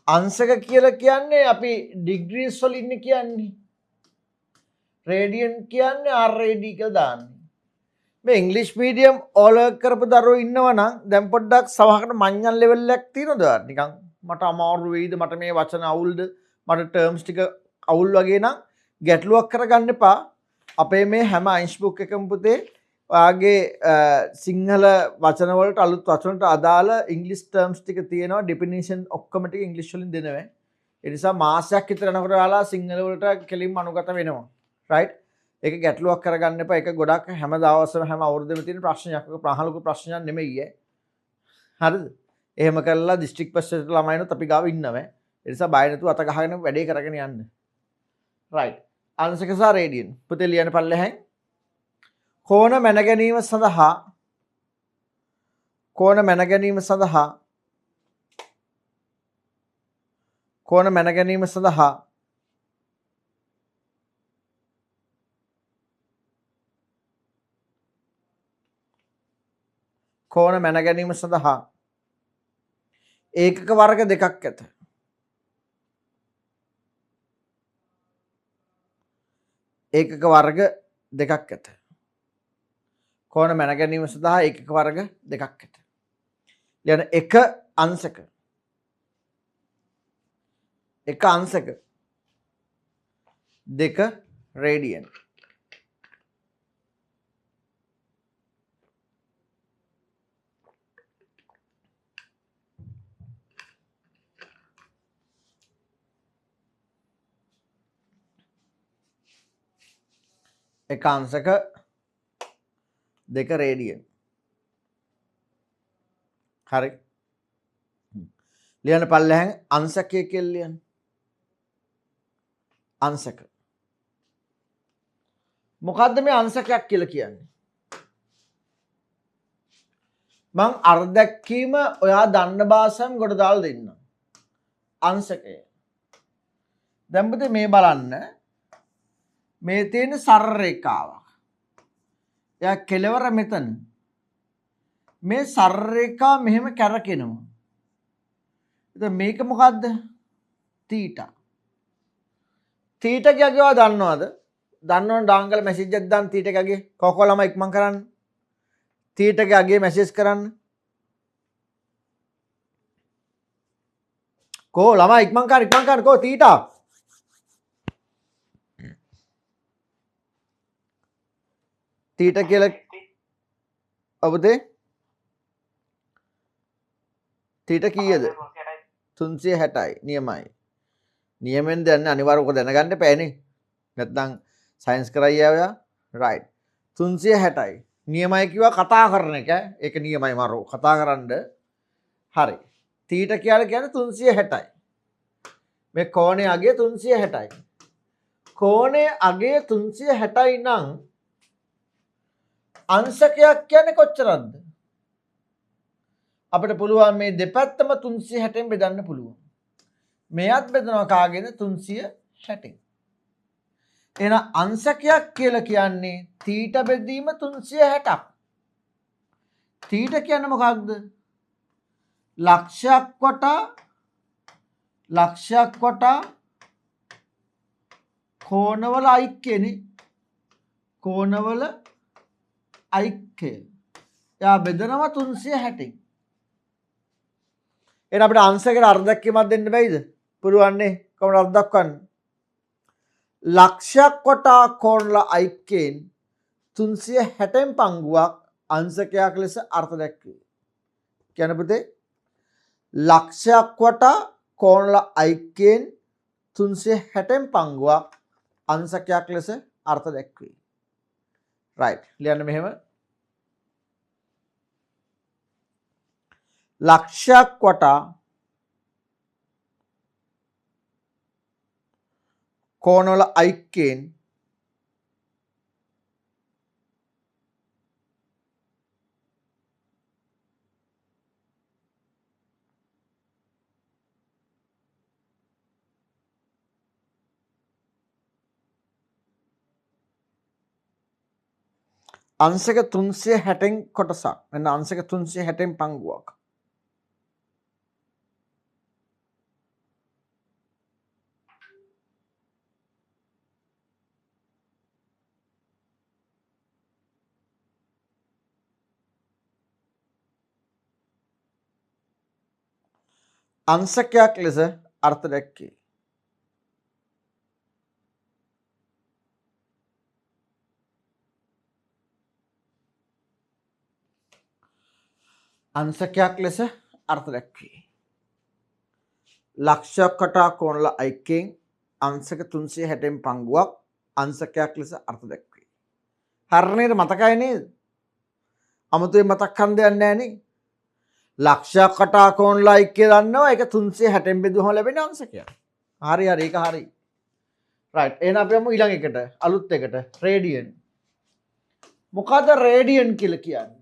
අංශක කියලා කියන්නේ අපි ඩිග්‍රීස් වලින් කියන්නේ. රේඩියන් කියන්නේ RAD කියලා දාන්නේ. මේ ඉංග්‍රීසි මීඩියම් ඕල කරපු දරුවෝ ඉන්නවා නම් දැන් පොඩ්ඩක් සමහරකට මඤ්ඤන් ලෙවල් එකක් තියෙනවද? නිකන් මට අමාරු වෙයිද, මට මේ වචන අවුල්ද, මට ටර්ම්ස් ටික අවුල් වගේ නම් ගැටලුවක් කරගන්න එපා. අපේ මේ හැම අයින්ස් බුක් එකම පුතේ ඔයාගේ සිංහල වචන වලට අලුත් වචන වලට අදාළ ඉංග්‍රීසි ටර්ම්ස් ටික තියෙනවා. ඩෙෆිනිෂන් ඔක්කොම ටික ඉංග්‍රීසි වලින් දෙනවා. ඒ නිසා මාසයක් විතර යනකොට ඔයාලා සිංහල වලට කෙලින්ම අනුගත වෙනවා. රයිට්? ඒක ගැටලුවක් කරගන්න එපා. ඒක ගොඩක් හැම දවසම හැම අවුරුද්දෙම තියෙන ප්‍රශ්නයක්. ඒක ප්‍රහලුක ප්‍රශ්නයක් නෙමෙයි ඈ. හරිද? එහෙම කරලා දිස්ත්‍රික් පරිශදයට ළමයිනොත් අපි ගාව ඉන්නවා. ඒ නිසා බය නැතුව අත ගහගෙන වැඩේ කරගෙන යන්න. රයිට්. අංශක සහ රේඩියන්. පුතේ ලියන්න පල්ලෙහාන්. කෝණ මැන ගැනීම සඳහා කෝණ මැන ගැනීම සඳහා කෝණ මැන ගැනීම සඳහා කෝණ මැන ගැනීම සඳහා ඒකක වර්ග දෙකක් ඇත. ඒකක වර්ග දෙකක් ඇත. කෝණ මැන ගැනීම සඳහා ඒකක වර්ග දෙකක් ඇත. ලියන එක අංශක. එක අංශක දෙක රේඩියන්. එක අංශක දෙක රේඩියන්. හරි. ලියන්න පල්ලෙහාන් අංශකය කියලා ලියන්න. අංශක. මොකද්ද මේ අංශකයක් කියලා කියන්නේ? මං අර්ධැක්කීම ඔයා දන්න භාෂාවෙන් ගොඩ දාලා දෙන්නම්. අංශකය. දැන් පුතේ මේ බලන්න. මේ තියෙන සරල රේඛාවක්. එයා කෙලවර මෙතන. මේ සරල රේඛාව මෙහෙම කැරකෙනවා. ඉතින් මේක මොකද්ද? තීටා. තීටා කියගේ ඔයා දන්නවද? දන්නවනම් ඩාංගල මැසේජ් එකක් දාන්න තීටා කියගේ. කොහොම ළමයි ඉක්මන් කරන්න. තීටා කියගේ මැසේජ් කරන්න. කෝ ළමයි ඉක්මන් කරන්න ඉක්මන් කරන්න කෝ තීටා. තීටා කියලා ඔබ තීටා කීයද? 360යි. නියමයි. නියමෙන් දැන් අනිවාර්යව ඔක දැනගන්න එපානේ. නැත්නම් සයන්ස් කරයි ඔයා. රයිට්. 360යි. නියමයි කිව්වා කතා කරන එක. ඒක නියමයි මරෝ. කතා කරන්න. හරි. තීටා කියලා කියන්නේ 360යි. මේ කෝණයේ අගය 360යි. කෝණයේ අගය 360යි නම් අංශකයක් කියන්නේ කොච්චරක්ද? අපිට පුළුවන් මේ දෙපැත්තම 360න් බෙදන්න පුළුවන්. මෙයත් බෙදනවා කාගෙන්ද? 360න්. එහෙනම් අංශකයක් කියලා කියන්නේ තීටා බෙදීම 360ක්. තීටා කියන්නේ මොකක්ද? ලක්ෂයක් වටා ලක්ෂයක් වටා කෝණවල ඓක්‍යනේ. කෝණවල ඓක්‍යය. එයා බෙදනවා 360න්. එහෙනම් අපිට අංශයකට අර්ධ දැක්වීමක් දෙන්න බැයිද? පුළුවන් නේ. කොහොමද අර්ධ දක්වන්නේ? ලක්ෂයක් වටා කෝණවල ඓක්‍යයෙන් 360න් පංගුවක් අංශකයක් ලෙස අර්ථ දැක්වේ. කියන පුතේ ලක්ෂයක් වටා කෝණවල ඓක්‍යයෙන් 360න් පංගුවක් අංශකයක් ලෙස අර්ථ දැක්වේ. රයිට්. ලියන්න මෙහෙම. ලක්ෂයක් වටා කෝණවල ඓක්‍යයෙන් අංශක 360න් කොටසක්. මෙන්න අංශක 360න් පංගුවක්. අංශකයක් ලෙස අර්ථ දැක්වේ. අංශකයක් ලෙස අර්ථ දැක්වේ. ලක්ෂයක් වටා කෝණවල ඓක්‍යයෙන් අංශක 360න් පංගුවක් අංශකයක් ලෙස අර්ථ දැක්වේ. හරි නේද? මතකයි නේද? අමුතුවෙන් මතක් කරන් දෙයක් නෑ නේ. ලක්ෂයක් වටා කෝණවල ඓක්‍යය දන්නවා. ඒක 360න් බෙදුවම ලැබෙන අංශකයක්. හරි හරි ඒක හරි. රයිට්. එහෙනම් අපි යමු ඊළඟ එකට, අලුත් එකට. රේඩියන්. මොකද රේඩියන් කියලා කියන්නේ?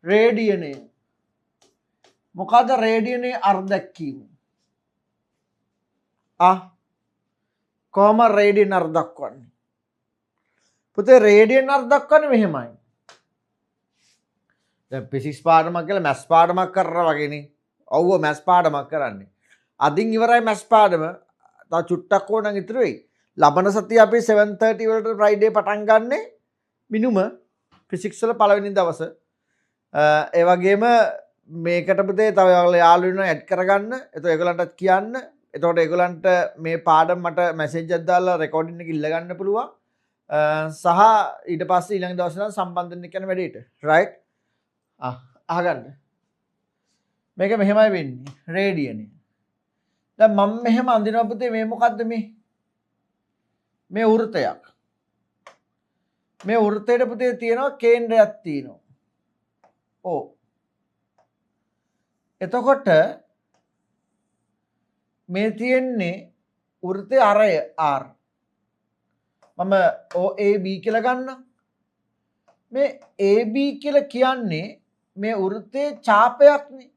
රේඩියනය. මොකද රේඩියනයේ අර්ථ දැක්වීම? කොහොම රේඩියන් අර්ථ දක්වන්නේ? පුතේ රේඩියන් අර්ථ දක්වන්නේ මෙහෙමයි. දැන් ෆිසික්ස් පාඩමක් කියලා මැත්ස් පාඩමක් කරනවා වගේනේ. ඔව් මැත්ස් පාඩමක් කරන්නේ. අදින් ඉවරයි මැත්ස් පාඩම. තව චුට්ටක් ඕන නම් ඉතුරු වෙයි. ලබන සතිය අපි 7:30 වලට ෆ්‍රයිඩේ පටන් ගන්නෙ මිනුම ෆිසික්ස් වල පළවෙනි දවස. ඒ වගේම මේකට පුතේ තව ඔයාලා යාළුවෝ ඉන්නවා ඇඩ් කරගන්න. එතකොට ඒගොල්ලන්ටත් කියන්න. එතකොට ඒගොල්ලන්ට මේ පාඩම මට මැසේජ් එකක් දාලා රෙකෝඩින් එක ඉල්ල ගන්න පුළුවන්. සහ ඊට පස්සේ ඊළඟ දවසේ නම් සම්බන්ධ වෙන්න කියන වැඩේට. රයිට්. අහගන්න. මේක මෙහෙමයි වෙන්නේ. රේඩියනේ. දැන් මම මෙහෙම අඳිනවා පුතේ මේ මොකද්ද මේ? මේ වෘත්තයක්. මේ වෘත්තයට පුතේ තියෙනවා කේන්ද්‍රයක් තියෙනවා. ඔව්. එතකොට මේ තියෙන්නේ වෘත්තයේ අරය R. මම OAB කියලා ගන්නම්. මේ AB කියලා කියන්නේ මේ වෘත්තයේ චාපයක්නේ.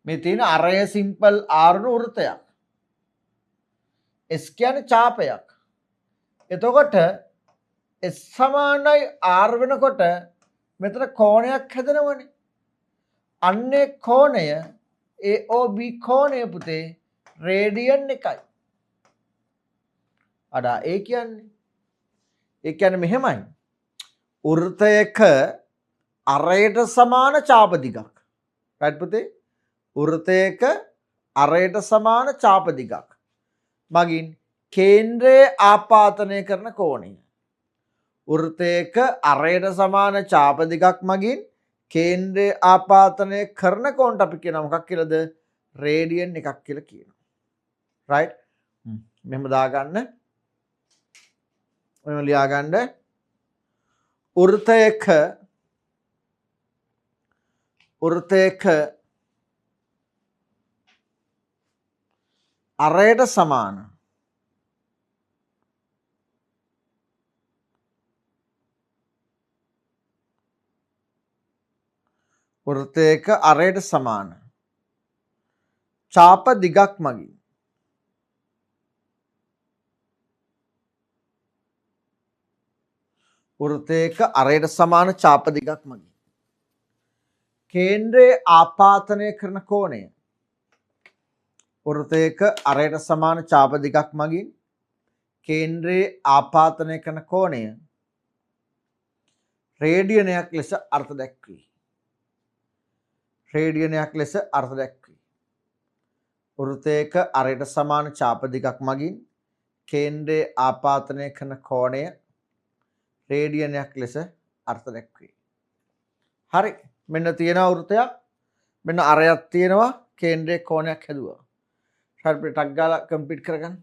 මේ තියෙන අරය සිම්පල් R වුණු වෘත්තයක්. S කියන්නේ චාපයක්. එතකොට S සමානයි R වෙනකොට මෙතන කෝණයක් හැදෙනවනේ. අන්නේ කෝණය AOB කෝණය පුතේ රේඩියන් එකයි. අඩා ඒ කියන්නේ මෙහෙමයි. වෘත්තයක අරයට සමාන චාප දිගක්. රයිට් පුතේ? වෘත්තයක අරයට සමාන චාප දිගක් මගින් කේන්ද්‍රයේ ආපාතනය කරන කෝණය. වෘත්තයක අරයට සමාන චාප දිගක් මගින් කේන්ද්‍රයේ ආපාතනය කරන කෝණයට අපි කියනවා මොකක් කියලාද? රේඩියන් එකක් කියලා කියනවා. රයිට්? මෙහෙම දාගන්න. මෙහෙම ලියාගන්න. වෘත්තයක අරයට සමාන වෘත්තයක අරයට සමාන චාප දිගක් මගින් වෘත්තයක අරයට සමාන චාප දිගක් මගින් කේන්ද්‍රයේ ආපාතනය කරන කෝණය වෘත්තයක අරයට සමාන චාප දිගක් මගින් කේන්ද්‍රයේ ආපාතනය කරන කෝණය රේඩියනයක් ලෙස අර්ථ දැක්වේ. රේඩියනයක් ලෙස අර්ථ දැක්වේ. වෘත්තයක අරයට සමාන චාප දිගක් මගින් කේන්ද්‍රයේ ආපාතනය කරන කෝණය රේඩියනයක් ලෙස අර්ථ දැක්වේ. හරි, මෙන්න තියෙනවා වෘත්තයක්. මෙන්න අරයක් තියෙනවා, කේන්ද්‍රයේ කෝණයක් හැදුවා. හරි, අපිට ටක් ගාලා කම්ප්ලීට් කරගන්න.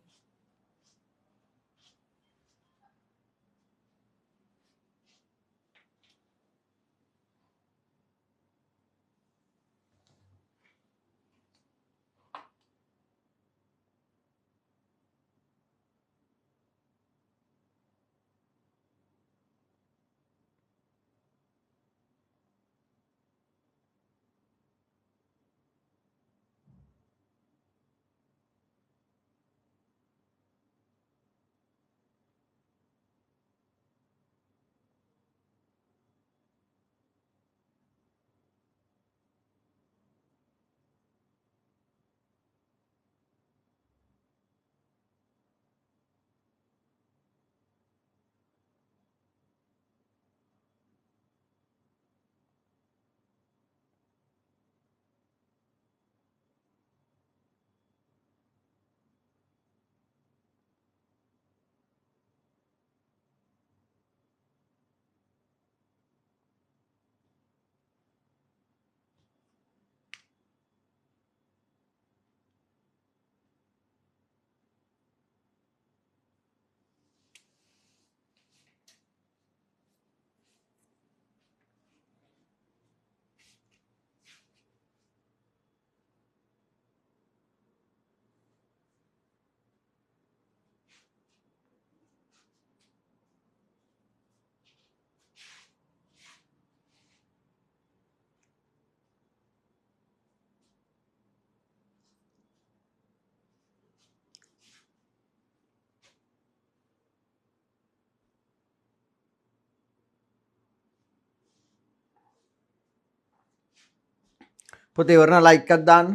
පොතේ ඉවරන ලයික් එකක් දාන්න.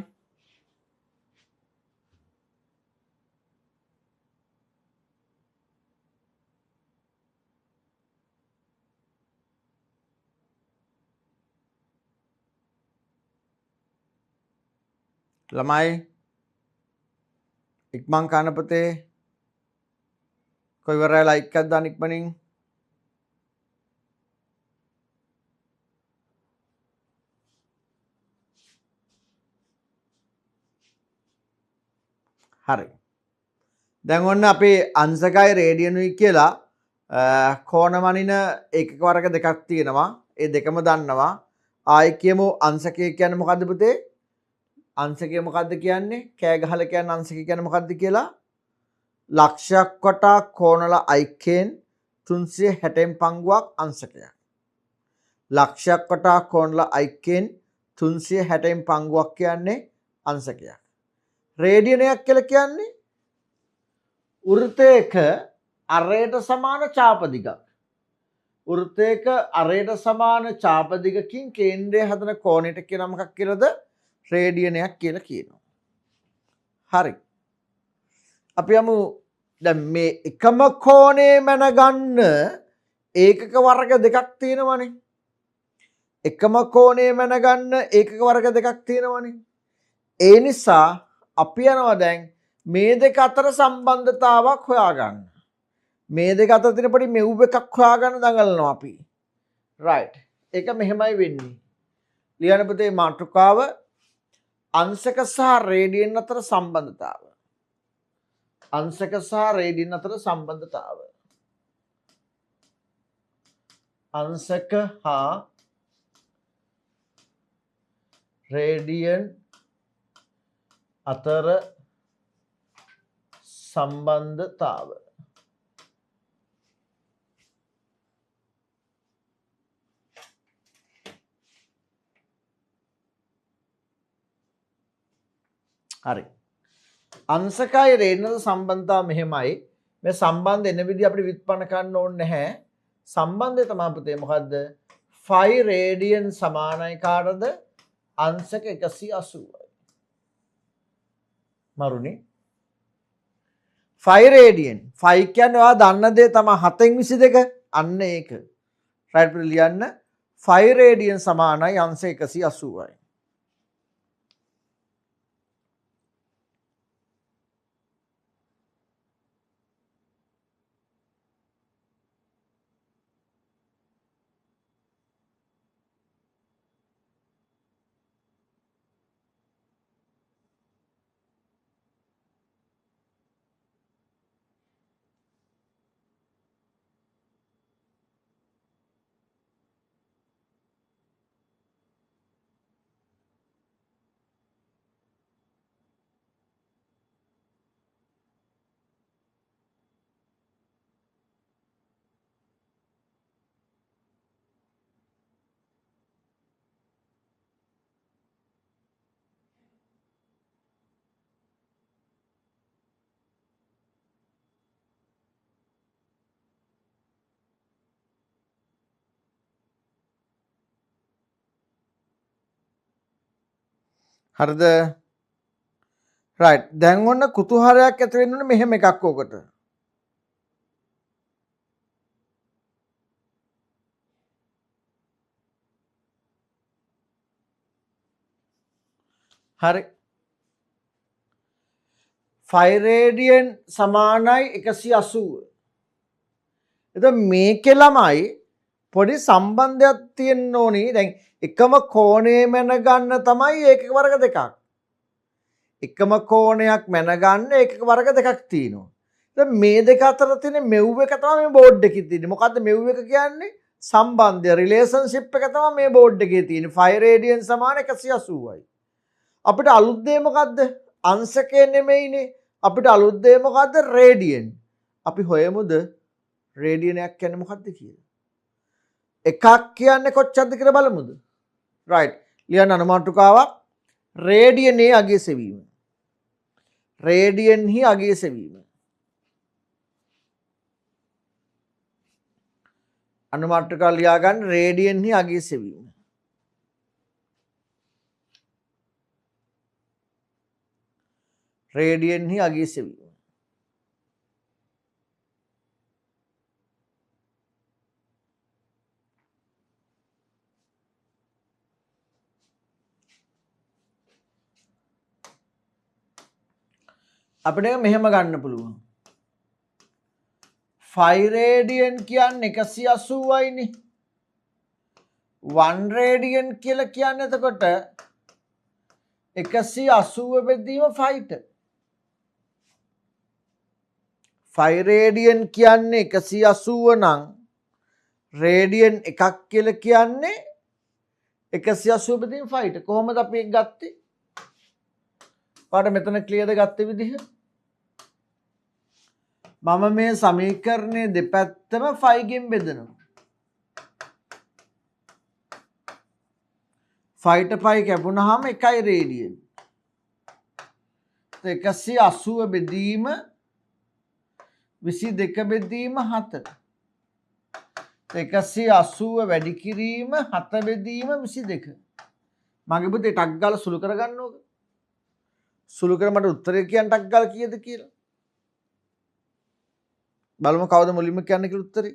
ළමයි ඉක්මන් කරන්න පොතේ. කොයි ඉවරයි ලයික් එකක් දාන්න ඉක්මනින්. හරි. දැන් ඔන්න අපේ අංශකයි රේඩියනුයි කියලා කෝණ මනින ඒකක වර්ග දෙකක් තියෙනවා. ඒ දෙකම දන්නවා. ආයි කියමු අංශකය කියන්නේ මොකද්ද පුතේ? අංශකය මොකද්ද කියන්නේ? කෑ ගහලා කියන්නේ අංශකය කියන්නේ මොකද්ද කියලා? ලක්ෂයක් වටා කෝණල ඓක්‍යයෙන් 360 පංගුවක් අංශකයක්. ලක්ෂයක් වටා කෝණල ඓක්‍යයෙන් 360 පංගුවක් කියන්නේ අංශකයක්. රේඩියනයක් කියලා කියන්නේ වෘත්තයක අරයට සමාන චාප දිගක්. වෘත්තයක අරයට සමාන චාප දිගකින් කේන්ද්‍රය හදන කෝණයට කියන මොකක් කියලාද? රේඩියනයක් කියලා කියනවා. හරි. අපි යමු දැන් මේ එකම කෝණය මැනගන්න ඒකක වර්ග දෙකක් තියෙනවනේ. එකම කෝණය මැනගන්න ඒකක වර්ග දෙකක් තියෙනවනේ. ඒ නිසා අපි යනවා දැන් මේ දෙක අතර සම්බන්ධතාවක් හොයාගන්න. මේ දෙක අතර තියෙන පොඩි මෙව් එකක් හොයාගන්න දඟලනවා අපි. රයිට්. ඒක මෙහෙමයි වෙන්නේ. ලියන්න පුතේ මාතෘකාව අංශක සහ රේඩියන් අතර සම්බන්ධතාව. අංශක සහ රේඩියන් අතර සම්බන්ධතාව. අංශක හා රේඩියන් අතර සම්බන්ධතාව. හරි. අංශකයි රේඩියන් අතර සම්බන්ධතාව මෙහෙමයි. මේ සම්බන්ධ එන විදිහ අපිට ව්‍යුත්පන්න කරන්න ඕනේ නැහැ. සම්බන්ධය තමයි පුතේ මොකද්ද? 5 රේඩියන් සමානයි කාටද? අංශක 180යි. මරුනේ. 5 රේඩියන් 5 කියන්නේ ඔයා දන්න දේ තමයි 7න් 22. අන්න ඒක. රයිට් පුතේ ලියන්න 5 රේඩියන් සමානයි අංශ 180යි. හරිද? රයිට්. දැන් ඔන්න කුතුහලයක් ඇති වෙන්න ඕනේ මෙහෙම එකක් ඕකට. හරි. 5 රේඩියන් සමානයි 180. එතකොට මේකේ ළමයි පොඩි සම්බන්ධයක් තියෙන්න ඕනි. දැන් එකම කෝණය මැන ගන්න තමයි ඒකක වර්ග දෙකක්. එකම කෝණයක් මැන ගන්න ඒකක වර්ග දෙකක් තියෙනවා. දැන් මේ දෙක අතර තියෙන මෙව් එක තමයි මේ බෝඩ් එකේ තියෙන්නේ. මොකද්ද මෙව් එක කියන්නේ? සම්බන්ධය, රිලේෂන්ෂිප් එක තමයි මේ බෝඩ් එකේ තියෙන්නේ. 5 රේඩියන් සමාන 180යි. අපිට අලුත් දේ මොකද්ද? අංශකය නෙමෙයිනේ. අපිට අලුත් දේ මොකද්ද? රේඩියන්. අපි හොයමුද රේඩියනයක් කියන්නේ මොකද්ද කියලා? එකක් කියන්නේ කොච්චරද කියලා බලමුද? රයිට්. ලියන්න අනුමාටුකාවක්. රේඩියනේ අගය සෙවීම. රේඩියන්හි අගය සෙවීම. අනුමාටුකාව ලියා ගන්න රේඩියන්හි අගය සෙවීම. රේඩියන්හි අගය සෙවීම. අපිට මෙහෙම ගන්න පුළුවන්. 5 රේඩියන් කියන්නේ 180යිනේ. 1 රේඩියන් කියලා කියන්නේ එතකොට 180 බෙදීම 5ට. 5 රේඩියන් කියන්නේ 180 නම් රේඩියන් එකක් කියලා කියන්නේ 180 බෙදීම 5ට. කොහොමද අපි ඒක ගත්තේ? ඔයාලට මෙතන ක්ලියර්ද ගත්ත විදිහ? මම මේ සමීකරණයේ දෙපැත්තම 5 ගෙන් බෙදනවා. 5ට 5 කැපුණාම 1 රේඩියන්. 180 බෙදීම 22 බෙදීම 7. 180 වැඩි කිරීම 7 බෙදීම 22. මගේ පුතේ ටක් ගාලා සුළු කරගන්න ඕක. සුළු කර මට උත්තරේ කියන්න ටක් ගාලා කීයද කියලා. බලමු කවුද මුලින්ම කියන්නේ කියලා උත්තරේ.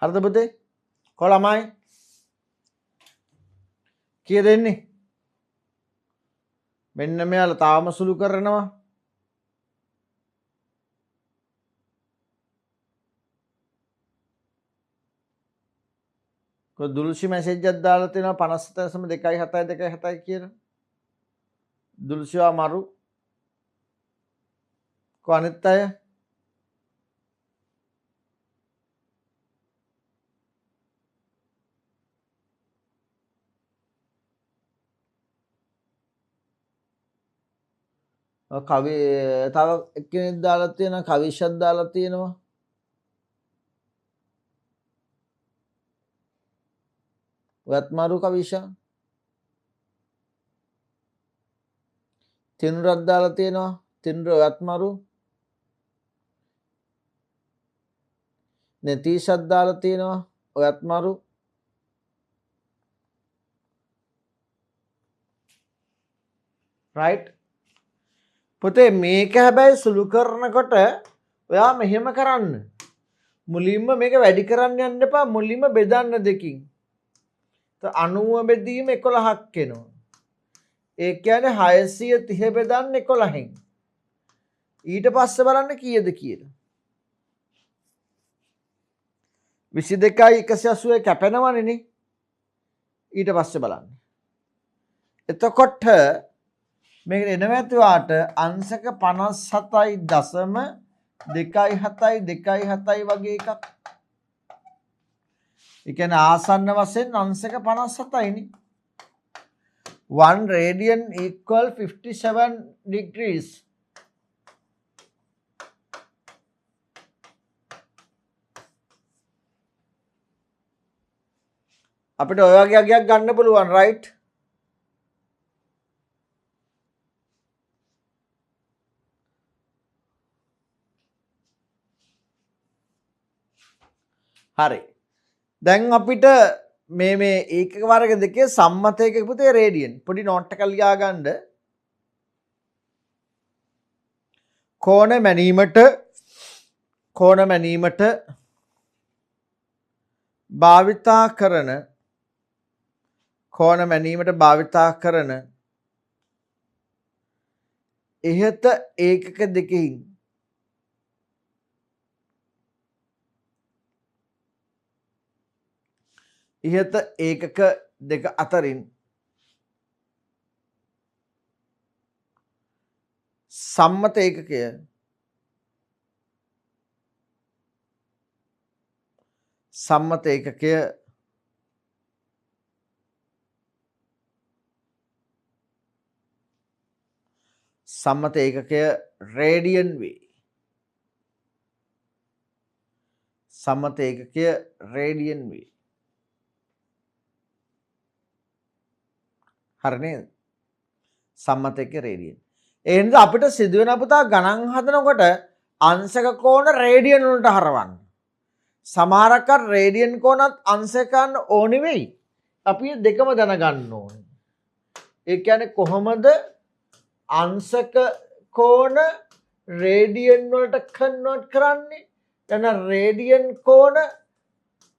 හරිද පුතේ? කො ළමයි? කීයද එන්නේ? මෙන්න මෙයාලා තාම සුළු කරනවා. කො දුල්සි මැසේජ් එකක් දාලා තියෙනවා 57.27 27 කියලා. දුල්සිවා මරු. කො අනිත් අය? කවි තව එක්කෙනෙක් දාලා තියෙනවා, කවිෂත් දාලා තියෙනවා. ඔයත් මරු කවිෂා. තිනුරක් දාලා තියෙනවා, තිනුර ඔයත් මරු. නතීෂත් දාලා තියෙනවා, ඔයත් මරු. රයිට් පුතේ, මේක හැබැයි සුළු කරනකොට ඔයා මෙහෙම කරන්න. මුලින්ම මේක වැඩි කරන්න යන්න එපා, මුලින්ම බෙදන්න දෙකින්. 90 බෙදීම 11ක් එනවා. ඒ කියන්නේ 630 බෙදන්න 11න්. ඊට පස්සේ බලන්න කීයද කියලා. 22යි 180 කැපෙනවනේ නේ. ඊට පස්සේ බලන්න. එතකොට මේකට එනවා ඇති වාට අංශක 57.27 27 වගේ එකක්. ඒ කියන්නේ ආසන්න වශයෙන් අංශක 57යි නේ. 1 radian equal 57 degrees. අපිට ඔය වගේ අගයක් ගන්න පුළුවන් රයිට්. හරි. දැන් අපිට මේ මේ ඒකක වර්ග දෙකේ සම්මත ඒකක පුතේ රේඩියන්. පොඩි නෝට් එකක් ලියා ගන්න. කෝණ මැනීමට භාවිතා කරන කෝණ මැනීමට භාවිතා කරන ඉහත ඒකක දෙකෙන් ඉහත ඒකක දෙක අතරින් සම්මත ඒකකය සම්මත ඒකකය රේඩියන් වේ. සම්මත ඒකකය රේඩියන් වේ. හරි නේද? සම්මත ඒකකය රේඩියන්. ඒ නිසා අපිට සිදුවෙන පුතා ගණන් හදනකොට අංශක කෝණ රේඩියන් වලට හරවන්න. සමහරක් අර රේඩියන් කෝණත් අංශක ගන්න ඕනි වෙයි. අපි දෙකම දැනගන්න ඕනේ. ඒ කියන්නේ කොහොමද අංශක කෝණ රේඩියන් වලට කන්වර්ට් කරන්නේ? එන රේඩියන් කෝණ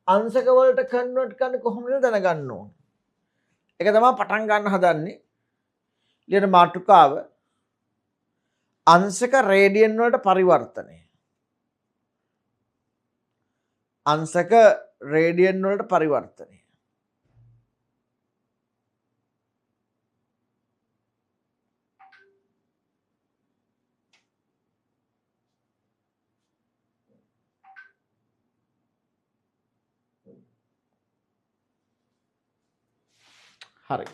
අංශක වලට කන්වර්ට් කරන්නේ කොහොමද දැනගන්න ඕනේ. ඒක තමයි පටන් ගන්න හදන්නේ. ලියන මාතෘකාව අංශක රේඩියන් වලට පරිවර්තනය. අංශක රේඩියන් වලට පරිවර්තනය. හරි.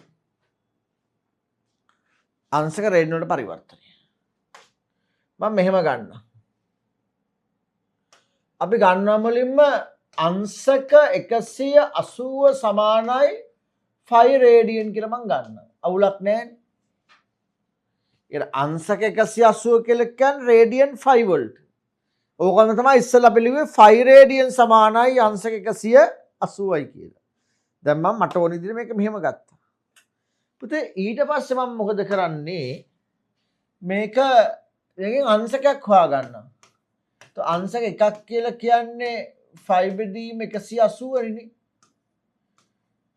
අංශක රේඩියන් වලට පරිවර්තනය. මම මෙහෙම ගන්නවා. අපි ගන්නවා මුලින්ම අංශක 180 සමානයි 5 රේඩියන් කියලා මං ගන්නවා. අවුලක් නෑනේ. ඒ අංශක 180 කියලා කියන්නේ රේඩියන් 5 වලට. ඕකම තමයි ඉස්සෙල්ලා අපි ලිව්වේ 5 රේඩියන් සමානයි අංශක 180යි කියලා. දැන් මම මට ඕන විදිහට මේක මෙහෙම ගත්තා. පුතේ ඊට පස්සේ මම මොකද කරන්නේ? මේක මේකෙන් අංශකයක් හොයාගන්නවා. તો අංශක එකක් කියලා කියන්නේ 5 බෙදීම 180 නේ.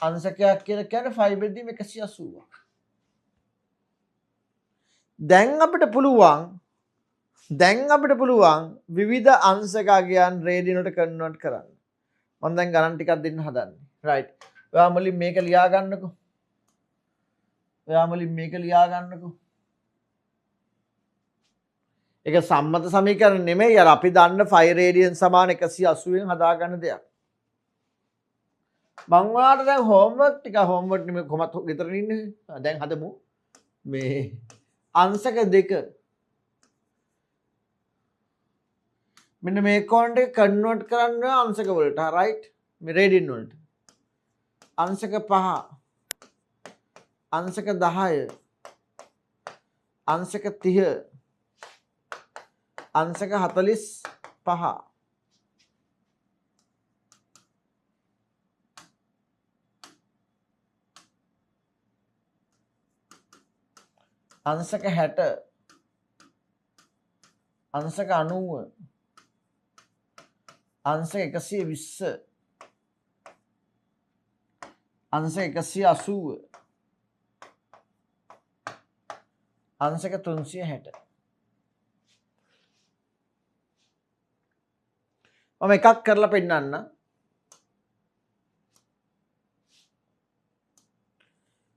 අංශකයක් කියලා කියන්නේ 5 බෙදීම 180ක්. දැන් අපිට පුළුවන් විවිධ අංශක අගයන් රේඩියන් වලට කන්වර්ට් කරන්න. මම දැන් ගණන් ටිකක් දෙන්න හදන්නේ. රයිට්. ඔයා මුලින් මේක ලියා ගන්නකෝ. ඒක සම්මත සමීකරණ නෙමෙයි. අර අපි දන්න 5 රේඩියන් සමාන 180 වෙන් හදාගන්න දෙයක්. මං ඔයාලට දැන් හෝම්වර්ක් ටික හෝම්වර්ක් නෙමෙයි කොහොමත් ගෙදර ඉන්නේ. දැන් හදමු. මේ අංශක දෙක මෙන්න මේ කෝණ ටික කන්වර්ට් කරන්න ඕන අංශක වලට. රයිට්. මේ රේඩියන් වලට. අංශක 5, අංශක 10, අංශක 30, අංශක 45. අංශක 60, අංශක 90, අංශක 120, අංශක 180, අංශක 360. මම එකක් කරලා පෙන්නන්න.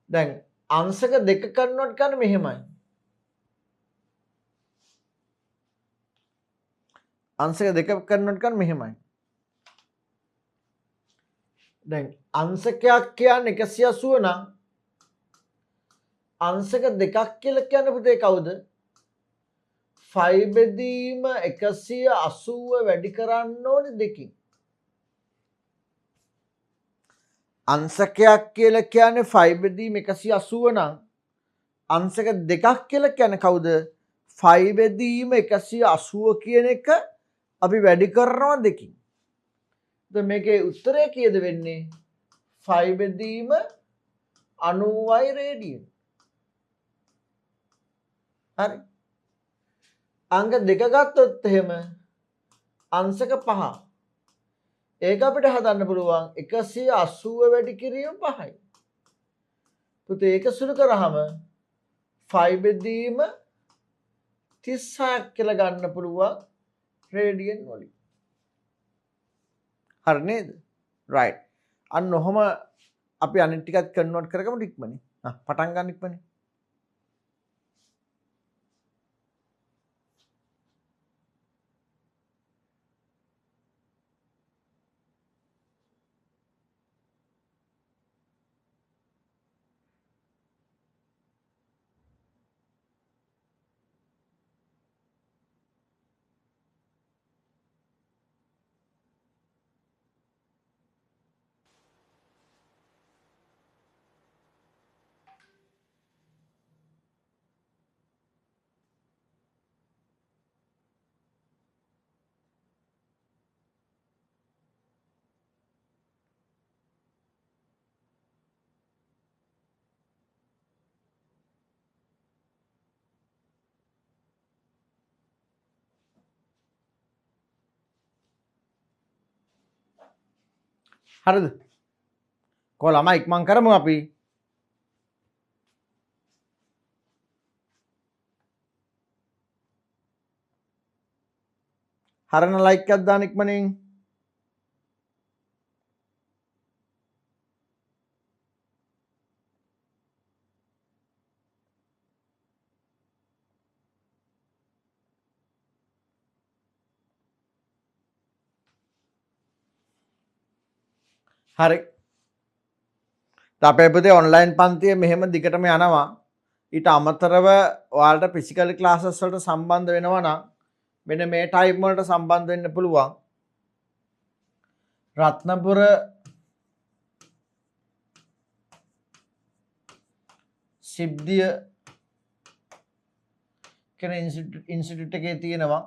දැන් අංශක දෙක කන්වර්ට් කරන්න මෙහෙමයි. අංශක දෙක කන්වර්ට් කරන්න මෙහෙමයි. දැන් අංශකයක් කියන්නේ 180 නම් අංශක දෙකක් කියලා කියන්නේ පුතේ කවුද? 5 බෙදීම 180 වැඩි කරන්න ඕනේ දෙකින්. අංශකයක් කියලා කියන්නේ 5 බෙදීම 180 නම් අංශක දෙකක් කියලා කියන්නේ කවුද? 5 බෙදීම 180 කියන එක අපි වැඩි කරනවා දෙකින්. එතකොට මේකේ උත්තරය කීයද වෙන්නේ? 5 බෙදීම 90යි රේඩියන්. හරි. අංක දෙක ගත්තොත් එහෙම අංශක 5. ඒක අපිට හදන්න පුළුවන් 180 වැඩි කිරීම 5යි. පුතේ ඒක සුළු කරාම 5 බෙදීම 36ක් කියලා ගන්න පුළුවන් රේඩියන් වලින්. හරි නේද? රයිට්. අන්න ඔහොම අපි අනිත් ටිකත් කන්වර්ට් කරගමු ඉක්මනින්. ආ පටන් ගන්න ඉක්මනින්. හරිද? කො ළමයි ඉක්මන් කරමු අපි. හරන ලයික් එකක් දාන්න ඉක්මනින්. හරි. අපේ පුතේ ඔන්ලයින් පන්තිය මෙහෙම දිගටම යනවා. ඊට අමතරව ඔයාලට ෆිසිකල් ක්ලාසස් වලට සම්බන්ධ වෙනවා නම් මෙන්න මේ ටයිම් වලට සම්බන්ධ වෙන්න පුළුවන්. රත්නපුර සිබ්දිය කියන ඉන්ස්ටිටියුට් එකේ තියෙනවා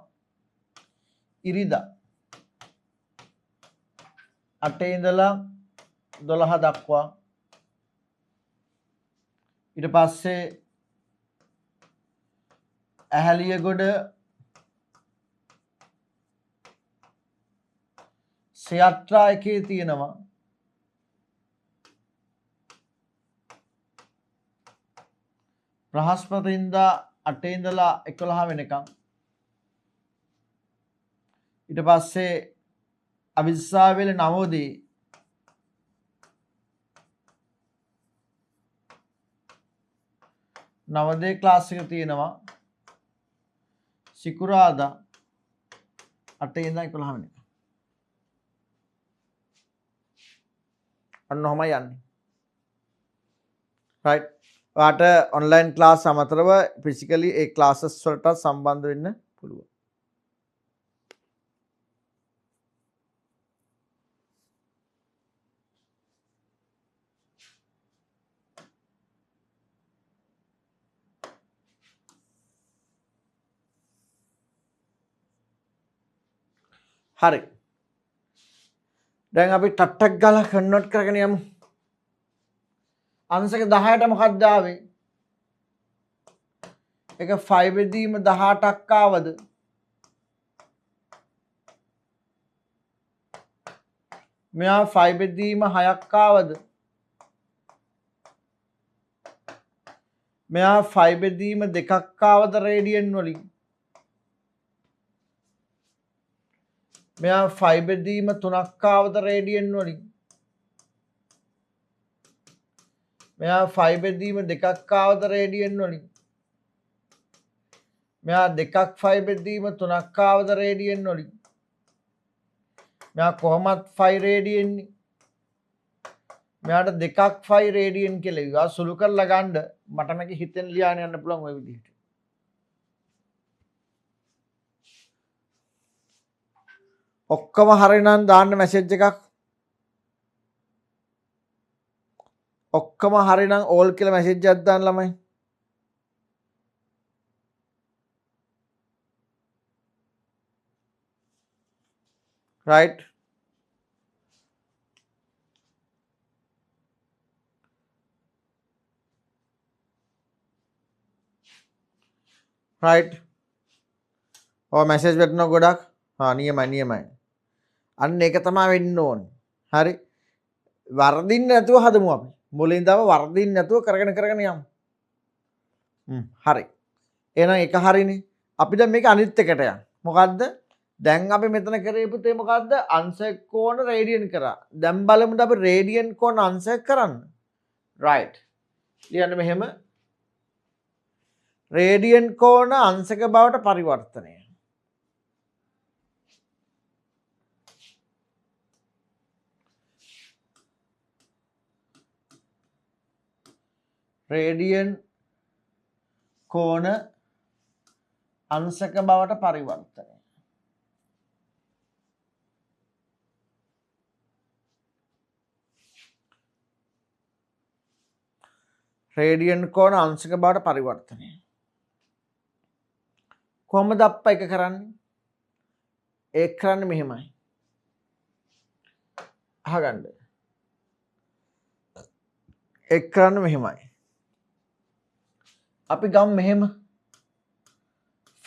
ඉරිදා 8 ඉඳලා 12 දක්වා. ඊට පස්සේ ඇහැලියගොඩ සියත්‍රා එකේ තියෙනවා. බ්‍රහස්පතින්දා 8 ඉඳලා 11 වෙනකම්. ඊට පස්සේ අවිස්සාවේල නවෝදී නවදේ ක්ලාස් එක තියෙනවා. සිකුරාදා 8 ඉඳන් 11 වෙනකම්. අන්න ඔහොමයි යන්නේ. රයිට්. ඔයාට ඔන්ලයින් ක්ලාස් අමතරව ෆිසිකලි ඒ ක්ලාසස් වලට සම්බන්ධ වෙන්න පුළුවන්. හරි. දැන් අපි ටට්ටක් ගාලා කන්වර්ට් කරගෙන යමු. අංශක 10ට මොකක්ද ආවේ? ඒක 5 බෙදීම 18ක් ආවද? මෙයා 5 බෙදීම 6ක් ආවද? මෙයා 5 බෙදීම 2ක් ආවද රේඩියන් වලින්? මෙයා 5 බෙදීම 3ක් ආවද රේඩියන් වලින්? මෙයා 5 බෙදීම 2ක් ආවද රේඩියන් වලින්? මෙයා 2ක් 5 බෙදීම 3ක් ආවද රේඩියන් වලින්? මෙයා කොහොමත් 5 රේඩියන් නේ. මෙයාට 2ක් 5 රේඩියන් කියලා කිව්වා. සුළු කරලා ගන්න මට මේක හිතෙන් ලියාගෙන යන්න පුළුවන් ඔය විදිහට. ඔක්කොම හරිනම් දාන්න මැසේජ් එකක්. ඔක්කොම හරිනම් ඕල් කියලා මැසේජ් එකක් දාන්න ළමයි. රයිට්. රයිට්. ඔව් මැසේජ් වැටෙනවා ගොඩක්. හා නියමයි නියමයි. අන්න ඒක තමයි වෙන්න ඕනේ. හරි. වරදින්න නැතුව හදමු අපි. මුලින් ඉඳන්ම වරදින්න නැතුව කරගෙන කරගෙන යමු. හරි. එහෙනම් ඒක හරිනේ. අපි දැන් මේක අනිත් එකට යමු. මොකද්ද? දැන් අපි මෙතන කරේ පුතේ මොකද්ද? අංශක කෝණ රේඩියන් කරා. දැන් බලමුද අපි රේඩියන් කෝණ අංශක කරන්න. රයිට්. ලියන්න මෙහෙම. රේඩියන් කෝණ අංශක බවට පරිවර්තනය. රේඩියන් කෝණ අංශක බවට පරිවර්තනය. රේඩියන් කෝණ අංශක බවට පරිවර්තනය. කොහොමද අප්පා එක කරන්නේ? ඒක කරන්නේ මෙහෙමයි. අහගන්න. ඒක කරන්නේ මෙහෙමයි. අපි ගමු මෙහෙම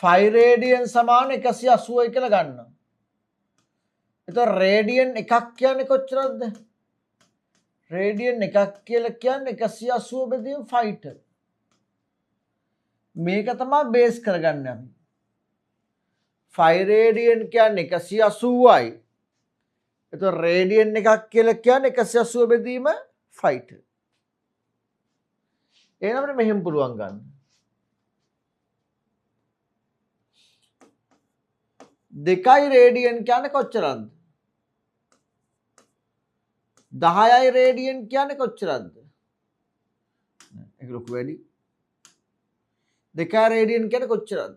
5 රේඩියන් සමාන 180 කියලා ගන්නවා. එතකොට රේඩියන් එකක් කියන්නේ කොච්චරද? රේඩියන් එකක් කියලා කියන්නේ 180 බෙදීම 5ට. මේක තමයි බේස් කරගන්න අපි. 5 රේඩියන් කියන්නේ 180යි. එතකොට රේඩියන් එකක් කියලා කියන්නේ 180 බෙදීම 5ට. එහෙනම් අපිට මෙහෙම පුළුවන් ගන්න. 2යි රේඩියන් කියන්නේ කොච්චරද? 10යි රේඩියන් කියන්නේ කොච්චරද? ඒක ලොකු වැඩි. 2යි රේඩියන් කියන්නේ කොච්චරද?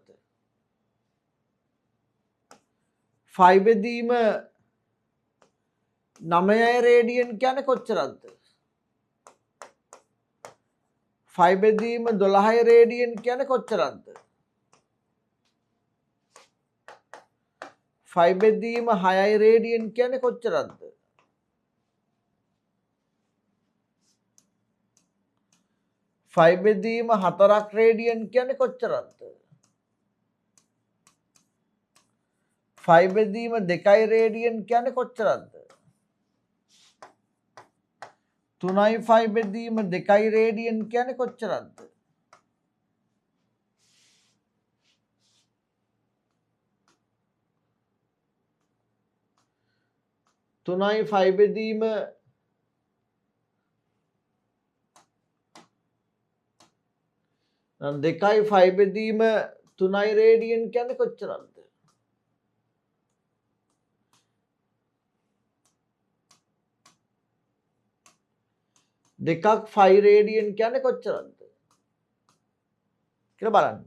5 බෙදීම 9යි රේඩියන් කියන්නේ කොච්චරද? 5 බෙදීම 12යි රේඩියන් කියන්නේ කොච්චරද? 5 බෙදීම 6යි රේඩියන් කියන්නේ කොච්චරද? 5 බෙදීම 4ක් රේඩියන් කියන්නේ කොච්චරද? 5 බෙදීම 2 රේඩියන් කියන්නේ කොච්චරක්ද? 3යි 5 බෙදීම 2 රේඩියන් කියන්නේ කොච්චරක්ද? 3යි 5 බෙදීම 2යි 5 බෙදීම 3යි රේඩියන් කියන්නේ කොච්චරක්ද? දෙකක් 5 රේඩියන් කියන්නේ කොච්චරක්ද කියලා බලන්න.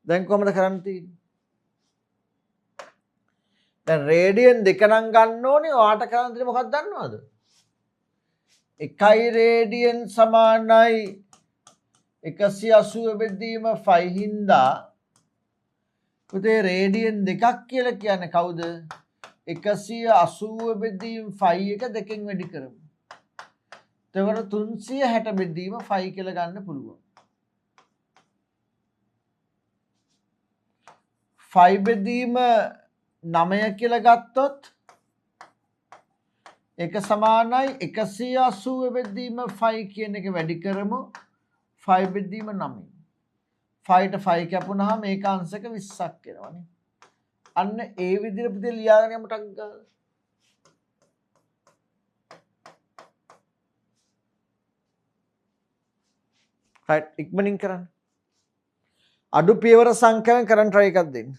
දැන් කොහොමද කරන්න තියෙන්නේ? දැන් රේඩියන් දෙක නම් ගන්න ඕනේ. ඔයාට කරන්න තියෙන්නේ මොකක්ද දන්නවද? 1 රේඩියන් සමානයි 180 බෙදීම 5 හින්දා පුතේ රේඩියන් දෙකක් කියලා කියන්නේ කවුද? 180 බෙදීම 5 එක දෙකෙන් වැඩි කරමු. එතකොට 360 බෙදීම 5 කියලා ගන්න පුළුවන්. 5 බෙදීම 9 කියලා ගත්තොත් ඒක සමානයි 180 බෙදීම 5 කියන එක වැඩි කරමු. 5 බෙදීම 9. 5ට 5 කැපුණාම ඒක අංශක 20ක් එනවනේ. අන්න ඒ විදිහට පුතේ ලියාගෙන යමු ටක් ගාලා. රයිට්, ඉක්මනින් කරන්න. අඩු පියවර සංඛ්‍යාවෙන් කරන් try එකක් දෙන්න.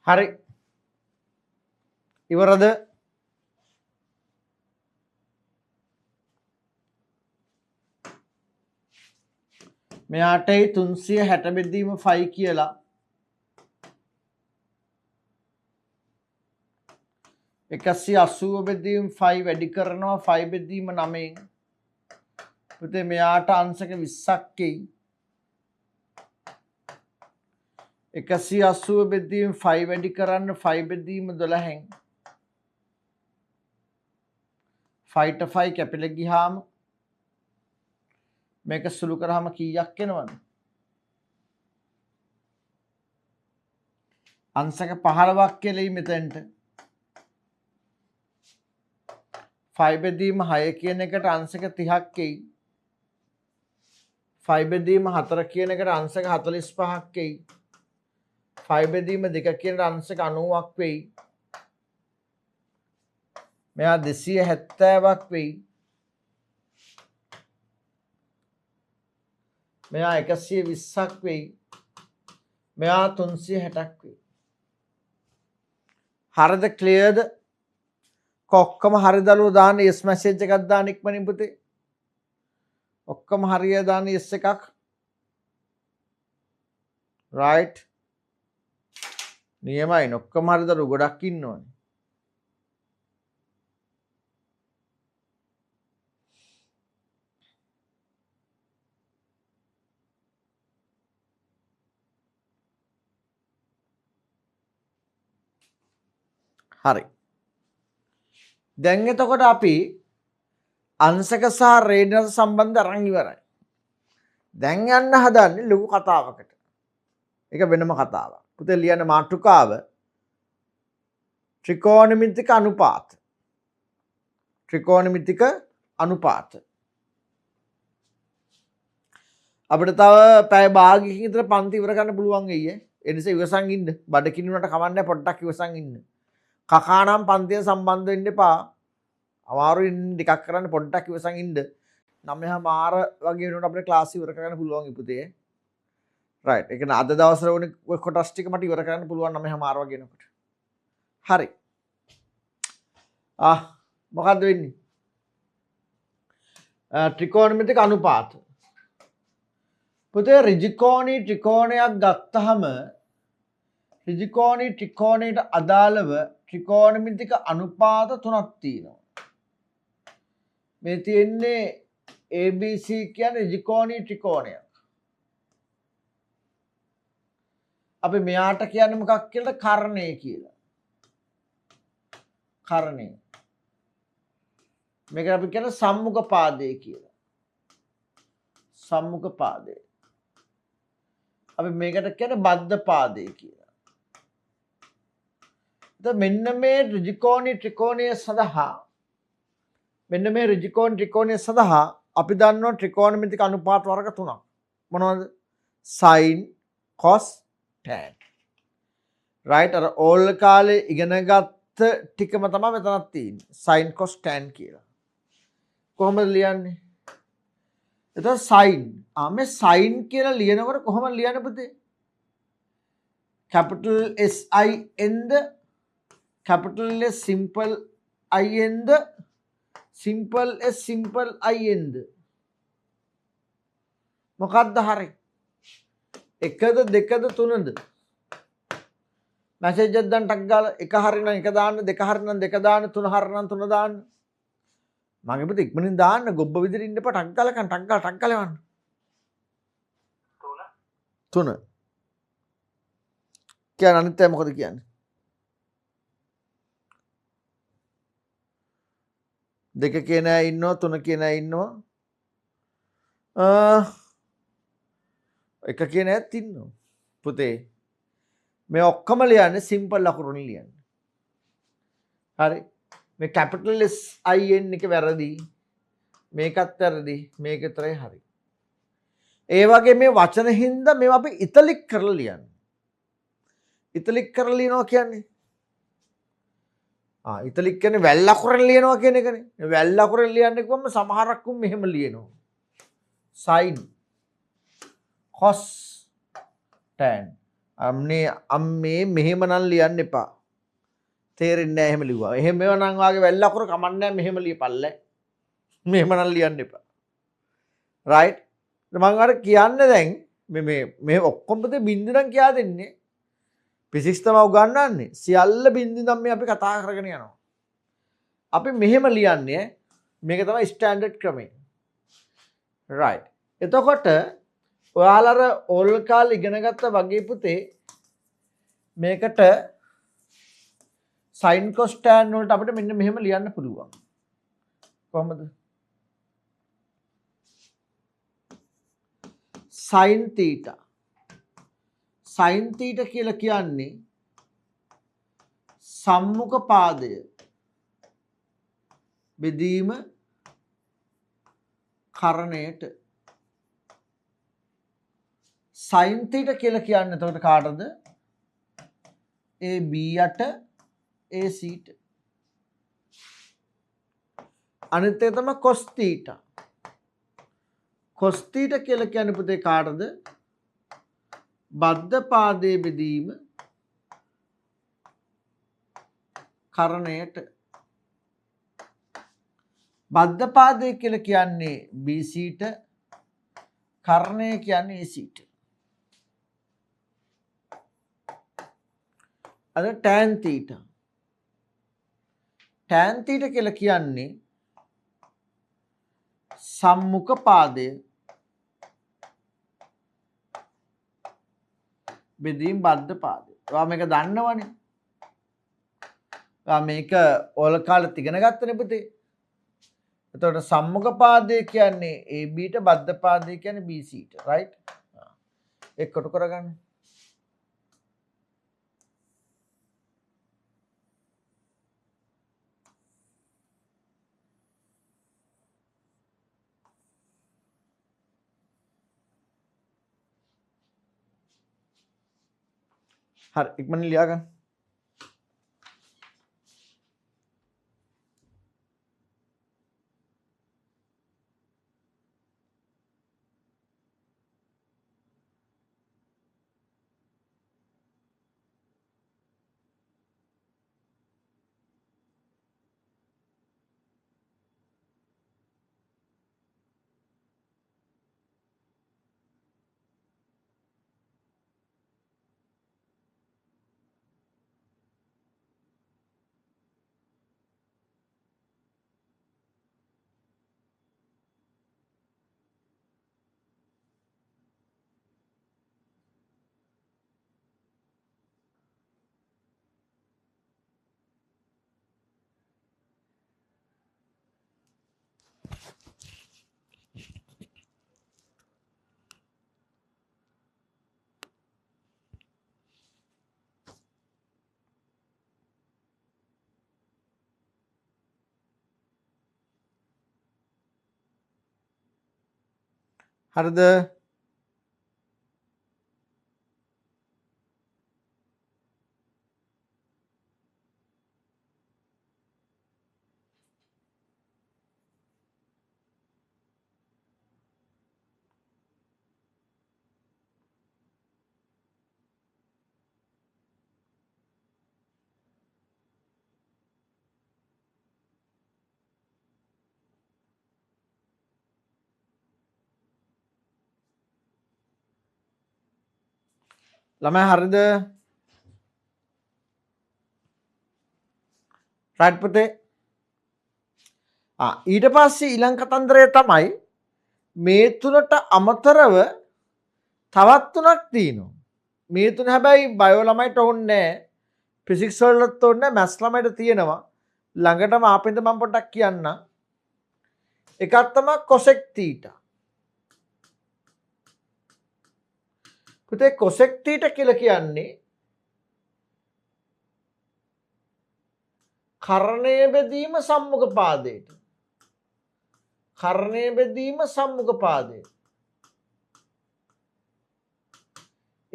හරි, ඉවරද? මෙයාට 360 බෙදීම 5 කියලා 180 බෙදීම 5 වැඩි කරනවා 5 බෙදීම 9න්. පුතේ මෙයාට අංශක 20ක් එයි. 180 බෙදීම 5 වැඩි කරන්න 5 බෙදීම 12න්. 5ට 5 කැපිලා ගියාම මේක සුළු කරාම කීයක් එනවද? අංශක 15ක් කියලා මෙතෙන්ට. 5 බෙදීම 6 කියන එකට අංශක 30ක් එයි. 5 බෙදීම 4 කියන එකට අංශක 45ක් එයි. 5 බෙදීම 2 කියන අංශක 90ක් වෙයි. මෙයා 270ක් වෙයි. මෙයා 120ක් වෙයි. මෙයා 360ක් වෙයි. හරිද? ක්ලියර්ද? ඔක්කොම හරි දළුව දාන්න yes message එකක් දාන්න ඉක්මනින් පුතේ. ඔක්කොම හරිය දාන්න yes එකක්. රයිට්. නියමයි. ඔක්කොම හරි දරුවෝ ගොඩක් ඉන්නවනේ. හරි. දැන් එතකොට අපි අංශක සහ රේඩියන් සම්බන්ධ අරන් ඉවරයි. දැන් යන්න හදන්නේ ලොකු කතාවකට. ඒක වෙනම කතාවක්. පුතේ ලියන මාතෘකාව ත්‍රිකෝණමිතික අනුපාත. ත්‍රිකෝණමිතික අනුපාත. අපිට තව පැය භාගයකින් විතර පන්ති ඉවර කරන්න පුළුවන් වෙයි ඈ. ඒ නිසා ඉවසන් ඉන්න. බඩගිනි වුණාට කමක් නැහැ, පොඩ්ඩක් ඉවසන් ඉන්න. කකා නම් පන්තිය සම්බන්ධ වෙන්න එපා. අමාරුවෙන් ටිකක් කරන්න පොඩ්ඩක් ඉවසන් ඉන්න. 9:00 වගේ වෙනකොට අපිට ක්ලාස් ඉවර කරන්න පුළුවන් පුතේ. රයිට්. ඒ කියන්නේ අද දවසේ ඕනේ කොටස් ටික මට ඉවර කරන්න පුළුවන් 9:00 වගේ වෙනකොට. හරි. ආ මොකද්ද වෙන්නේ? ත්‍රිකෝණමිතික අනුපාත. පුතේ ඍජුකෝණී ත්‍රිකෝණයක් ගත්තහම ඍජුකෝණී ත්‍රිකෝණයට අදාළව ත්‍රිකෝණමිතික අනුපාත තුනක් තියෙනවා. මේ තියෙන්නේ ABC කියන්නේ ඍජුකෝණී ත්‍රිකෝණයක්. අපි මෙයාට කියන්නේ මොකක් කියලාද? කර්ණය කියලා. කර්ණය. මේක අපි කියන සම්මුඛ පාදය කියලා. සම්මුඛ පාදය. අපි මේකට කියන්නේ බද්ධ පාදය කියලා. එතකොට මෙන්න මේ ඍජුකෝණී ත්‍රිකෝණය සඳහා මෙන්න මේ ඍජුකෝණ ත්‍රිකෝණය සඳහා අපි දන්නවා ත්‍රිකෝණමිතික අනුපාත වර්ග තුනක්. මොනවද? sin, cos, tan. Right, අර ඕල් කාලේ ඉගෙනගත්ත ටිකම තමයි මෙතනත් තියෙන්නේ. sin, cos, tan කියලා. කොහොමද ලියන්නේ? එතකොට sin මේ sin කියලා ලියනකොට කොහොමද ලියන්නේ පුතේ? Capital S I N the capital S simple I N the simple S simple I N ද? මොකද්ද හරි? එකද දෙකද තුනද? මැසේජ් එකක් දාන්න ටක් ගාලා. එක හරි නම් එක දාන්න, දෙක හරි නම් දෙක දාන්න, තුන හරි නම් තුන දාන්න. මගේ පුතේ ඉක්මනින් දාන්න, ගොබ්බ විදිහට ඉන්න එපා. ටක් ගාලා කන් ටක් ගාලා ටක් ගාලා එවන්න. තුන. කියන්න අනිත් අය මොකද කියන්නේ? දෙක කියන අය ඉන්නවා, තුන කියන අය ඉන්නවා, එක කියන අයත් ඉන්නවා. පුතේ මේ ඔක්කොම ලියන්නේ සිම්පල් අකුරුන් ලියන්නේ. හරි. මේ කැපිටල් S I N එක වැරදි. මේකත් වැරදි. මේක විතරයි හරි. ඒ වගේ මේ වචන හින්දා මේවා අපි ඉතලික් කරලා ලියන්නේ. ඉතලික් කරලා ලියනවා කියන්නේ ඉතලික් කියන්නේ වැල් අකුරෙන් ලියනවා කියන එකනේ. වැල් අකුරෙන් ලියන්නේ කිව්වම සමහරක් උන් මෙහෙම ලියනවා. sin, cos, tan. අම්නේ අම්මේ මෙහෙම නම් ලියන්න එපා. තේරෙන්නේ නැහැ එහෙම ලිව්වා. එහෙම ඒවා නම් වාගේ වැල් අකුර කමන්නේ නැහැ මෙහෙම ලියපල්ල. මෙහෙම නම් ලියන්න එපා. රයිට්. මං අර කියන්නේ දැන් මේ මේ මේ ඔක්කොම පුතේ බින්දු නම් කියා දෙන්නේ. ෆිසික්ස් තමයි උගන්වන්නේ. සියල්ල බින්දු නම් මේ අපි කතා කරගෙන යනවා. අපි මෙහෙම ලියන්නේ මේක තමයි ස්ටෑන්ඩඩ් ක්‍රමය. රයිට්. එතකොට ඔයාලා අර ඕල් කාලේ ඉගෙන ගත්ත වගේ පුතේ මේකට sin cos tan වලට අපිට මෙන්න මෙහෙම ලියන්න පුළුවන්. කොහොමද? sin theta. sin theta කියලා කියන්නේ සම්මුඛ පාදය බෙදීම කරණයට. sin theta කියලා කියන්නේ එතකොට කාටද? AB යට AC ට. අනිත් එක තමයි cos theta. cos theta කියලා කියන්නේ පුතේ කාටද? බද්ධ පාදයේ බෙදීම කරණයට. බද්ධ පාදය කියලා කියන්නේ BC ට, කරණය කියන්නේ AC ට. අද tan theta. tan theta කියලා කියන්නේ සම්මුඛ පාදය බෙදීම බද්ධ පාදය. ඔයා මේක දන්නවනේ. මේක ඔයාලා කාලෙත් ඉගෙන ගත්තනේ පුතේ. එතකොට සම්මුඛ පාදය කියන්නේ AB ට, බද්ධ පාදය කියන්නේ BC ට, රයිට්? ඒක කොටු කරගන්න. හරි, ඉක්මනින් ලියා ගන්න. හරිද? ළමයි හරිද? රයිට් පුතේ. ඊට පස්සේ ඊළඟ කතන්දරය තමයි මේ තුනට අමතරව තවත් තුනක් තියෙනවා. මේ තුන හැබැයි බයෝ ළමයිට ඕනේ නෑ. ෆිසික්ස් වලටත් ඕනේ නෑ. මැත්ස් ළමයිට තියෙනවා. ළඟටම ආපෙන්ද මම පොඩ්ඩක් කියන්නම්. එකක් තමයි කොසෙක් තීටා. පුතේ කොසෙක් තීටා කියලා කියන්නේ කර්ණය බෙදීම සම්මුඛ පාදයට. කර්ණය බෙදීම සම්මුඛ පාදයට.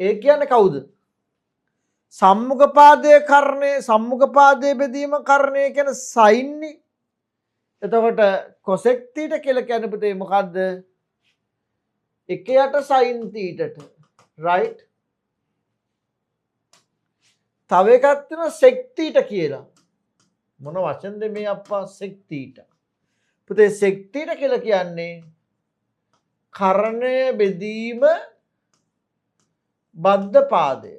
ඒ කියන්නේ කවුද? සම්මුඛ පාදයේ කර්ණය, සම්මුඛ පාදයේ බෙදීම කර්ණය කියන සයින් නේ. එතකොට කොසෙක් තීටා කියලා කියන්නේ පුතේ මොකද්ද? එක යට සයින් තීටට. රයිට්? තව එකක් තියෙනවා සෙක් තීටා කියලා. මොන වචනද මේ අප්පා සෙක් තීටා? පුතේ සෙක් තීටා කියලා කියන්නේ කර්ණය බෙදීම බද්ධ පාදය.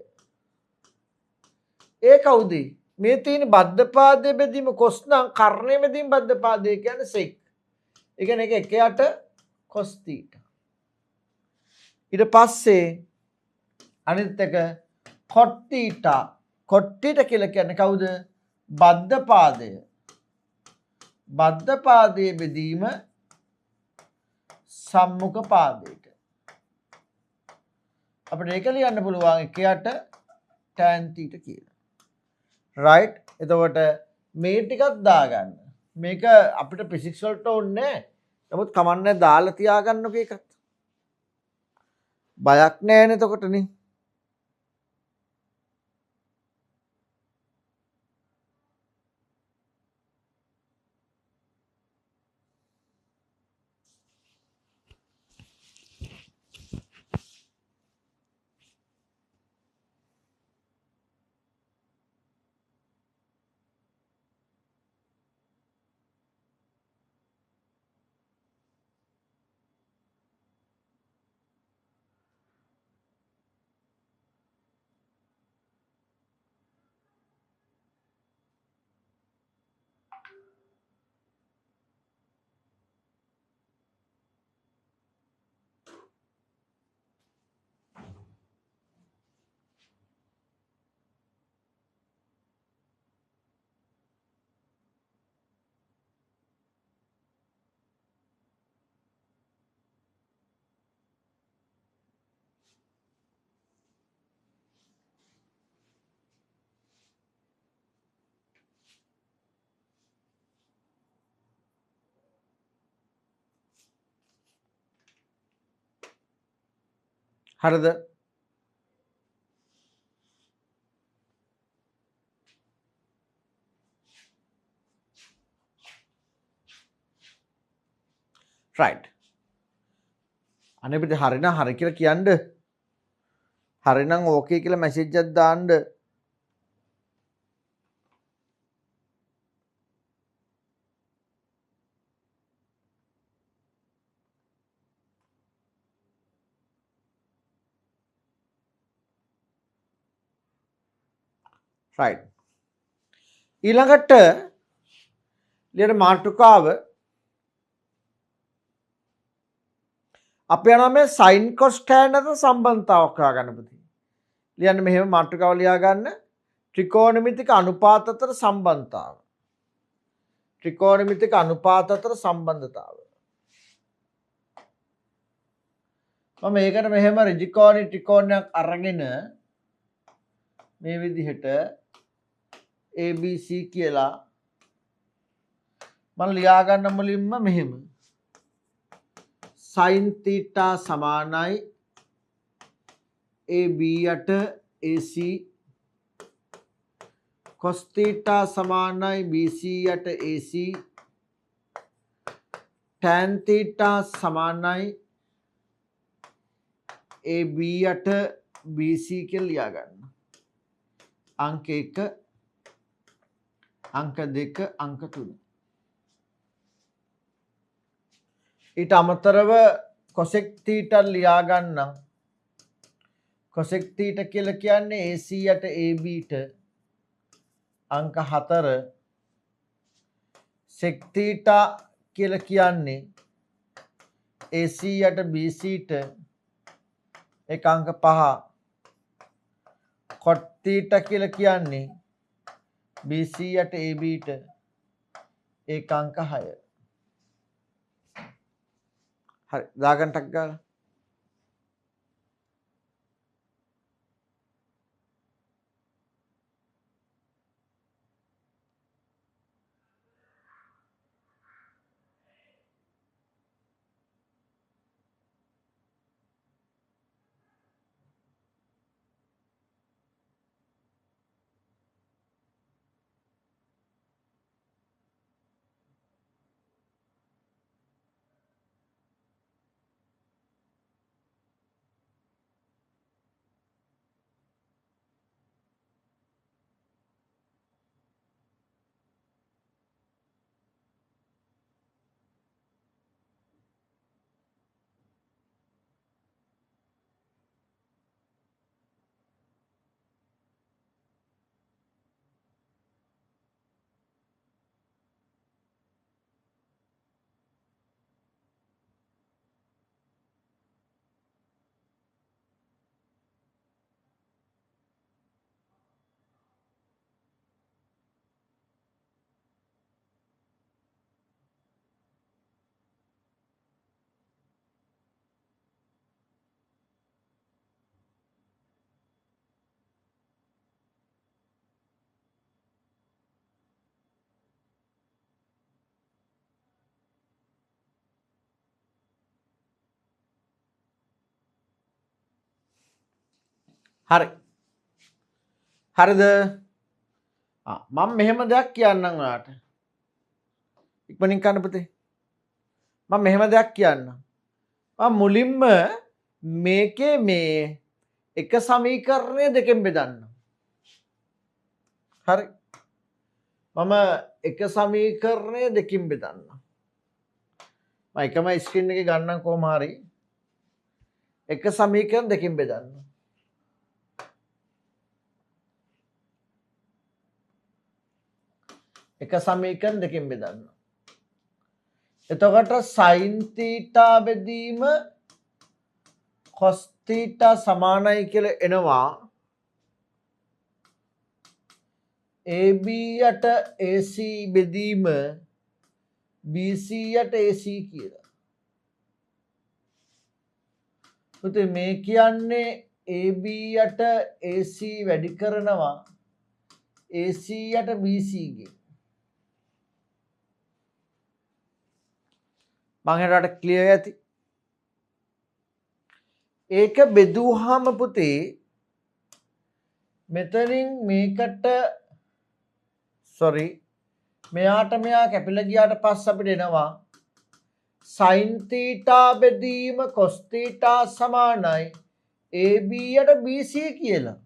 ඒ කවුද? මේ තියෙන බද්ධ පාදය බෙදීම කොස් නම් කර්ණය බෙදීම බද්ධ පාදය කියන්නේ සෙක්. ඒ කියන්නේ ඒක එක යට කොස් තීටා. ඊට පස්සේ අනිත් එක කොට් තීටා. කොට් තීටා කියලා කියන්නේ කවුද? බද්ධ පාදය. බද්ධ පාදයේ බෙදීම සම්මුඛ පාදයට. අපිට ඒක ලියන්න පුළුවන් එක යට tan theta කියලා. රයිට්? එතකොට මේ ටිකක් දාගන්න. මේක අපිට ෆිසික්ස් වලට ඕනේ නෑ. නමුත් කමන්නේ දාලා තියාගන්නකෝ ඒකත්. බයක් නෑනේ එතකොට නේ. හරිද? රයිට්. අනේ පිට හරිනම් හරි කියලා කියන්න. හරිනම් ඕකේ කියලා මැසේජ් එකක් දාන්න. රයිට්. ඊළඟට ලියන මාතෘකාව අපි යනවා මේ sin cos tan අතර සම්බන්ධතාවක් හොයාගන්න පුතේ. ලියන්න මෙහෙම මාතෘකාව ලියා ගන්න. ත්‍රිකෝණමිතික අනුපාත අතර සම්බන්ධතාව. ත්‍රිකෝණමිතික අනුපාත අතර සම්බන්ධතාව. මම මේකට මෙහෙම ඍජුකෝණී ත්‍රිකෝණයක් අරගෙන මේ විදිහට ABC කියලා මම ලියා ගන්න මුලින්ම මෙහෙම sin θ සමානයි AB යට AC cos θ සමානයි BC යට AC tan θ සමානයි AB යට BC කියලා ලියා ගන්න. අංක 1 අංක 2 අංක 3. ඊට අමතරව cosec θ ලියා ගන්නම්. cosec θ කියලා කියන්නේ AC යට AB ට අංක 4. sec θ කියලා කියන්නේ AC යට BC ට ඒක අංක 5. cot θ කියලා කියන්නේ BC යට AB ට ඒක අංක 6. හරි දාගන්න ටක් ගාලා. හරි. හරිද? මම මෙහෙම දෙයක් කියන්නම් ඔයාට. ඉක්මනින් කන්න පුතේ. මම මෙහෙම දෙයක් කියන්නම්. මම මුලින්ම මේකේ මේ එක සමීකරණය දෙකෙන් බෙදන්නම්. හරි. මම එක සමීකරණය දෙකින් බෙදන්නම්. මම එකම ස්ක්‍රීන් එකේ ගන්නම් කොහොම හරි. එක සමීකරණ දෙකින් බෙදන්න. එක සමීකරණ දෙකෙන් බෙදන්න. එතකොට sin θ බෙදීම cos θ සමානයි කියලා එනවා. AB යට AC බෙදීම BC යට AC කියලා. පුතේ මේ කියන්නේ AB යට AC වැඩි කරනවා AC යට BC ගෙන්. මං හිතුවට ක්ලියර් ඇති. ඒක බෙදුවාම පුතේ මෙතනින් මේකට සෝරි මෙයාට මෙයා කැපිලා ගියාට පස්සේ අපිට එනවා sin θ බෙදීම cos θ සමානයි AB යට BC කියලා.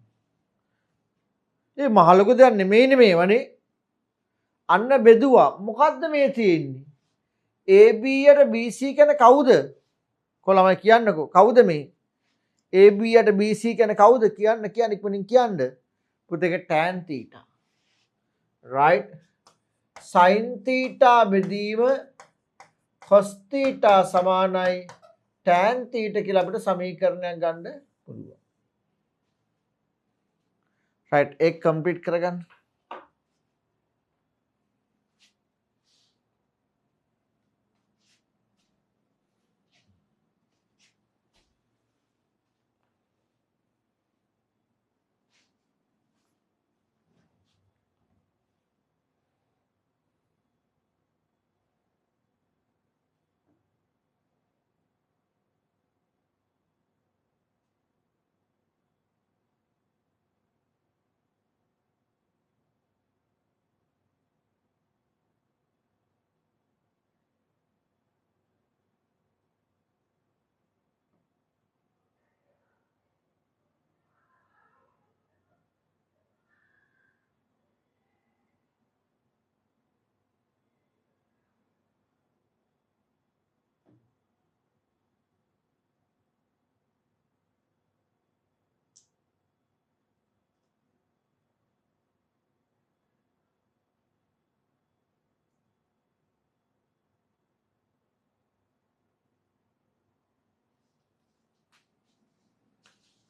ඒ මහ ලොකු දෙයක් නෙමෙයිනේ මේවනේ. අන්න බෙදුවා. මොකද්ද මේ තියෙන්නේ? AB යට BC කියන්නේ කවුද? කො ළමයි කියන්නකෝ. කවුද මේ? AB යට BC කියන්නේ කවුද? කියන්න කියන්න ඉක්මනින් කියන්න. පුතේ ඒක tan θ. Right? sin θ බෙදීම cos θ සමානයි tan θ කියලා අපිට සමීකරණයක් ගන්න පුළුවන්. රයිට්, ඒක කම්ප්ලීට් කරගන්න.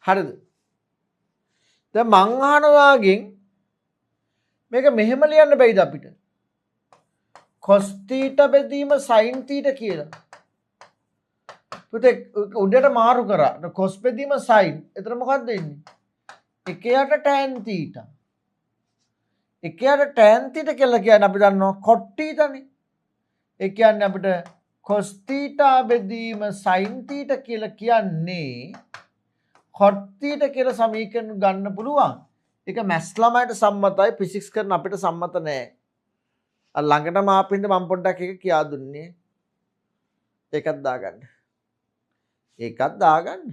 හරිද? දැන් මං අහන ඔයාගෙන් මේක මෙහෙම ලියන්න බැයිද අපිට? cos θ බෙදීම sin θ කියලා. පුතේ උඩට මාරු කරා. cos බෙදීම sin. එතන මොකද්ද එන්නේ? එක යට tan θ. එක යට tan θ කියලා කියන්නේ අපි දන්නවා cot θ නේ. ඒ කියන්නේ අපිට cos θ බෙදීම sin θ කියලා කියන්නේ cot θ කියලා සමීකරණ ගන්න පුළුවන්. ඒක මැත්ස් ළමයිට සම්මතයි, ෆිසික්ස් කරන අපිට සම්මත නෑ. අර ළඟටම ආපින්ද මම පොඩ්ඩක් ඒක කියා දුන්නේ. ඒකත් දාගන්න. ඒකත් දාගන්න.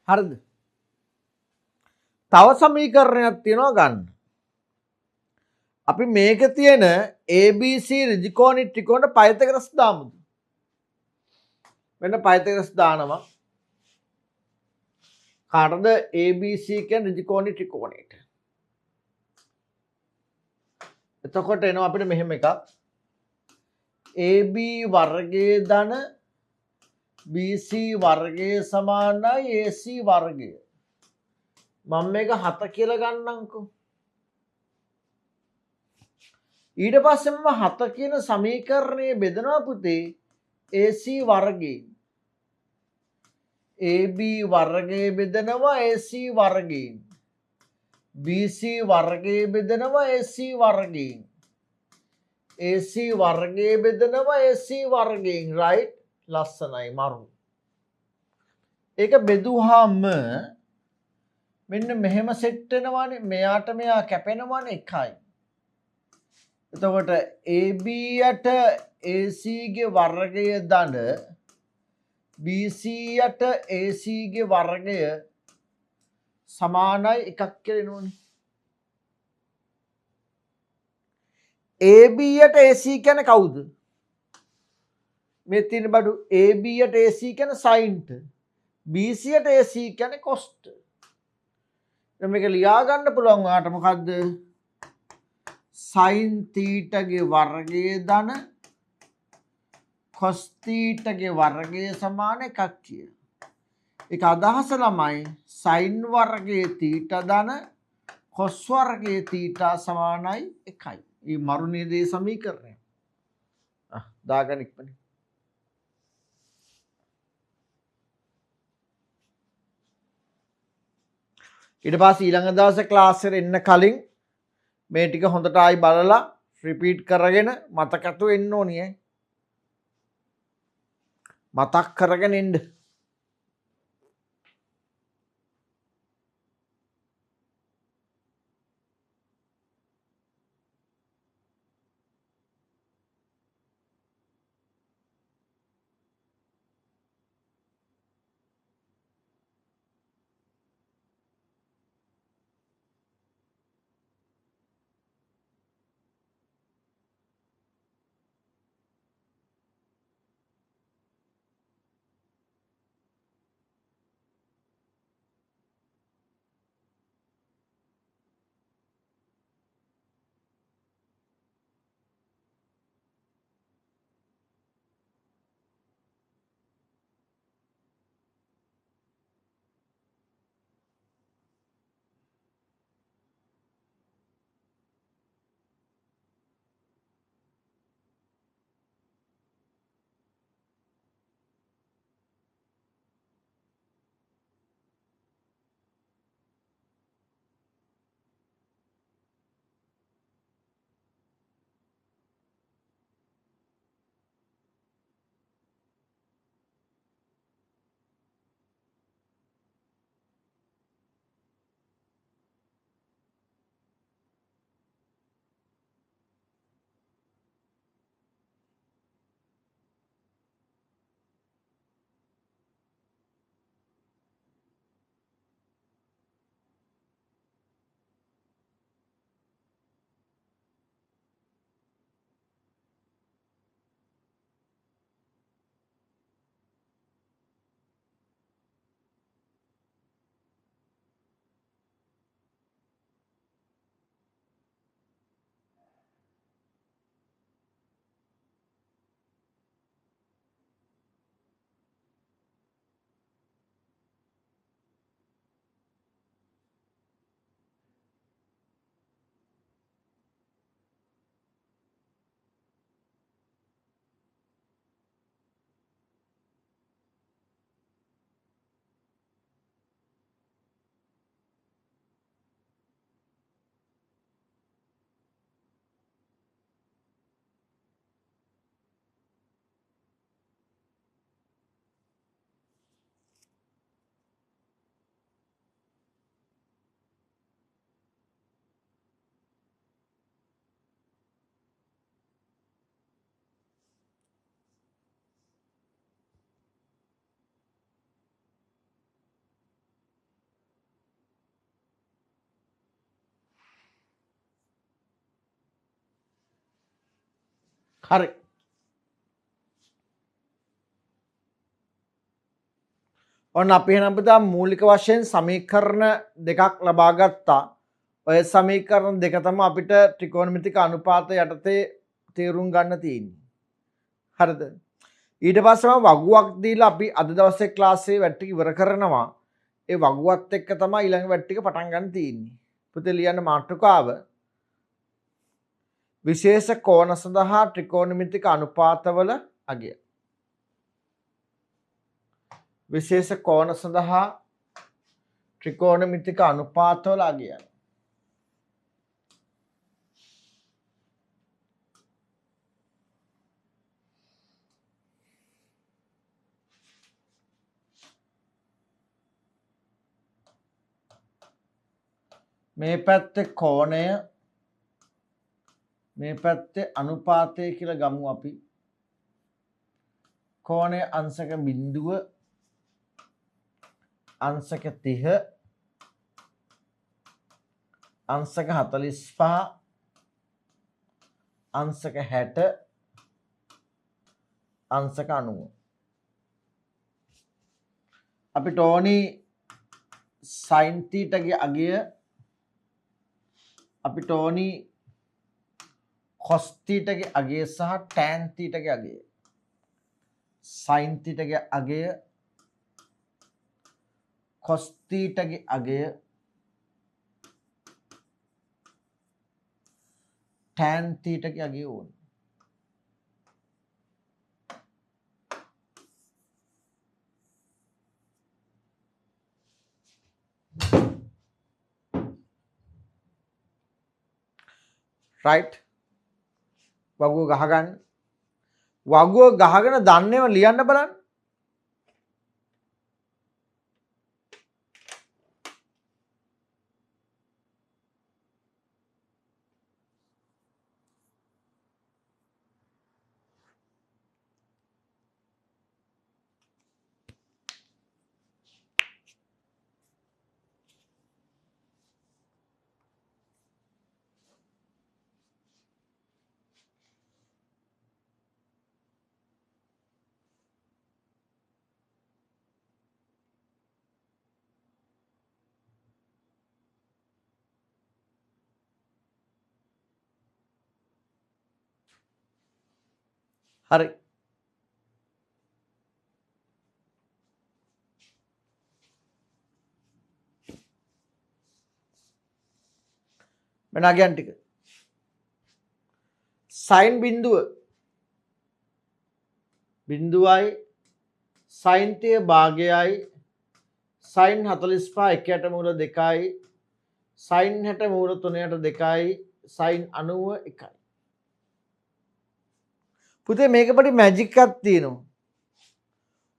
හරිද? තව සමීකරණයක් තියෙනවා ගන්න. අපි මේක තියෙන ABC ඍජුකෝණි ත්‍රිකෝණ පයිතගරස් දාමුද? මෙන්න පයිතගරස් දානවා. කාටද ABC කියන ඍජුකෝණි ත්‍රිකෝණයට. එතකොට එනවා අපිට මෙහෙම එකක්. AB වර්ගයේ ධන BC වර්ගය සමානයි AC වර්ගය. මම මේක 7 කියලා ගන්නම්කෝ. ඊට පස්සේ මම 7 කියන සමීකරණය බෙදනවා පුතේ AC වර්ගයෙන්. AB වර්ගය බෙදනවා AC වර්ගයෙන්. BC වර්ගය බෙදනවා AC වර්ගයෙන්. AC වර්ගය බෙදනවා AC වර්ගයෙන්. රයිට්? ලස්සනයි මරු. ඒක බෙදුවාම මෙන්න මෙහෙම සෙට් වෙනවානේ. මෙයාට මෙයා කැපෙනවානේ එකයි. එතකොට AB යට AC ගේ වර්ගය ධන BC යට AC ගේ වර්ගය සමානයි එකක් කියලා එනවනේ. AB යට AC කියන්නේ කවුද? මේ තියෙන බඩු AB යට AC කියන්නේ sin ට, BC යට AC කියන්නේ cos ට. දැන් මේක ලියා ගන්න පුළුවන් ඔයාට මොකද්ද? sin θ ගේ වර්ගය ධන cos θ ගේ වර්ගය සමාන එකක් කියලා. ඒක අදහස ළමයි sin වර්ගයේ තීටා ධන cos වර්ගයේ තීටා සමානයි 1යි. මේ මරු නේද මේ සමීකරණය? දාගන්න ඉක්මනින්. ඊට පස්සේ ඊළඟ දවසේ ක්ලාස් එකට එන්න කලින් මේ ටික හොඳට ආයි බලලා රිපීට් කරගෙන මතක ඇතුව එන්න ඕනි ඈ. මතක් කරගෙන එන්න. හරි. ඔන්න අපි එහෙනම් පුතා මූලික වශයෙන් සමීකරණ දෙකක් ලබා ගත්තා. ඔය සමීකරණ දෙක තමයි අපිට ත්‍රිකෝණමිතික අනුපාත යටතේ තේරුම් ගන්න තියෙන්නේ. හරිද? ඊට පස්සේ මම වගුවක් දීලා අපි අද දවසේ ක්ලාස් එකේ වැඩ ටික ඉවර කරනවා. ඒ වගුවත් එක්ක තමයි ඊළඟ වැඩ ටික පටන් ගන්න තියෙන්නේ. පුතේ ලියන්න මාතෘකාව විශේෂ කෝණ සඳහා ත්‍රිකෝණමිතික අනුපාතවල අගය. විශේෂ කෝණ සඳහා ත්‍රිකෝණමිතික අනුපාතවල අගය. මේ පැත්තේ කෝණය මේ පැත්තේ අනුපාතය කියලා ගමු අපි. කෝණය අංශක බිඳුව අංශක 30 අංශක 45 අංශක 60 අංශක 90. අපිට ඕනි sin θ ගේ අගය, අපිට ඕනි cos θ ගේ අගය සහ tan θ ගේ අගය. sin θ ගේ අගය cos θ ගේ අගය tan θ ගේ අගය ඕන. රයිට්. වගුව ගහගන්න. වගුව ගහගෙන දන්නේව ලියන්න බලන්න. හරි. මෙන්න අගයන් ටික. සයින් බිඳුව බිඳුවයි සයින් 30 භාගයයි සයින් 45 1 යට මූල 2යි සයින් 60 මූල 3 යට 2යි සයින් 90 1යි. පුතේ මේක පොඩි මැජික් එකක් තියෙනවා.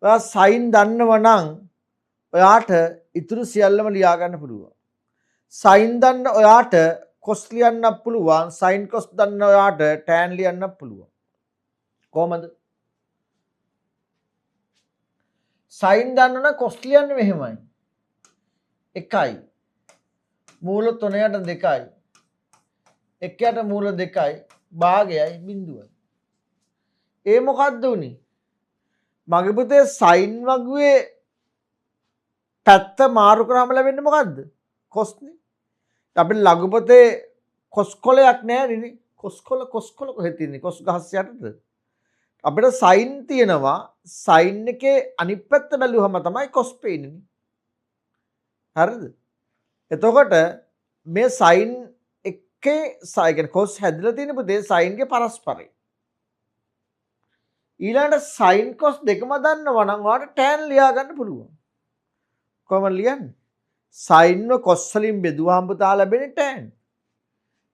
ඔයා සයින් දන්නව නම් ඔයාට ඉතුරු සියල්ලම ලියා ගන්න පුළුවන්. සයින් දන්න ඔයාට කොස් ලියන්න පුළුවන්. සයින් කොස් දන්න ඔයාට ටෑන් ලියන්න පුළුවන්. කොහමද? සයින් දන්න නම් කොස් ලියන්නේ මෙහෙමයි. 1යි මූල 3 යට 2යි 1 යට මූල 2යි භාගයයි බිඳුවයි. ඒ මොකද්ද උනේ? මගේ පුතේ සයින් වගුවේ පැත්ත මාරු කරාම ලැබෙන්නේ මොකද්ද? කොස් නේ. අපිට ලඝුපතේ කොස් කොලයක් නෑ නේ. කොස් කොල කොස් කොල කොහෙද තියෙන්නේ? කොස් ගහස් යටද? අපිට සයින් තියෙනවා. සයින් එකේ අනිත් පැත්ත බැලුවම තමයි කොස් පේන්නේ. හරිද? එතකොට මේ සයින් එකේ සයි කියන්නේ කොස් හැදිලා තියෙන පුතේ සයින්ගේ පරස්පරය. ඊළඟට සයින් කොස් දෙකම දන්නවා නම් ඔයාලට ටෑන් ලියා ගන්න පුළුවන්. කොහොමද ලියන්නේ? සයින්ව කොස් වලින් බෙදුවාම පුතා ලැබෙන්නේ ටෑන්.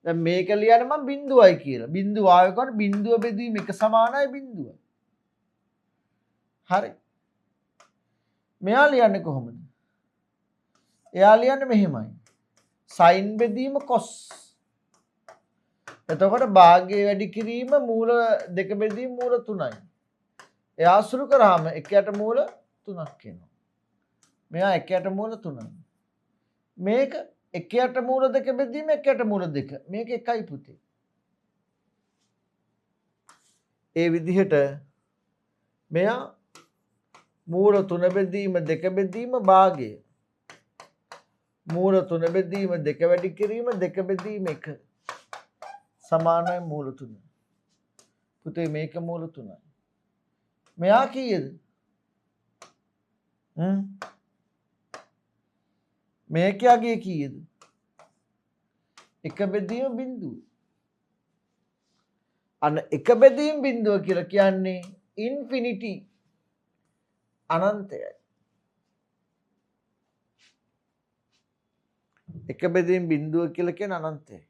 දැන් මේක ලියන්නේ මම බිඳුවයි කියලා. බිඳුව ආවේ කොහොමද? බිඳුව බෙදීම එක සමානයි බිඳුවයි. හරි. මෙයා ලියන්නේ කොහොමද? එයා ලියන්නේ මෙහෙමයි. සයින් බෙදීම කොස්. එතකොට භාගය වැඩි කිරීම මූල දෙක බෙදීම මූල 3යි. එයා සුළු කරාම 1 යට මූල 3ක් එනවා. මෙයා 1 යට මූල 3යි. මේක 1 යට මූල 2 බෙදීම 1 යට මූල 2. මේක 1යි පුතේ. ඒ විදිහට මෙයා මූල 3 බෙදීම 2 බෙදීම භාගය. මූල 3 බෙදීම 2 වැඩි කිරීම 2 බෙදීම 1 සමානයි මූල 3. පුතේ මේක මූල 3යි. මෙයා කීයද? මේකේ අගය කීයද? 1 බෙදීම බිඳුව. අන්න 1 බෙදීම බිඳුව කියලා කියන්නේ ඉන්ෆිනිටි අනන්තයයි. 1 බෙදීම බිඳුව කියලා කියන්නේ අනන්තයයි.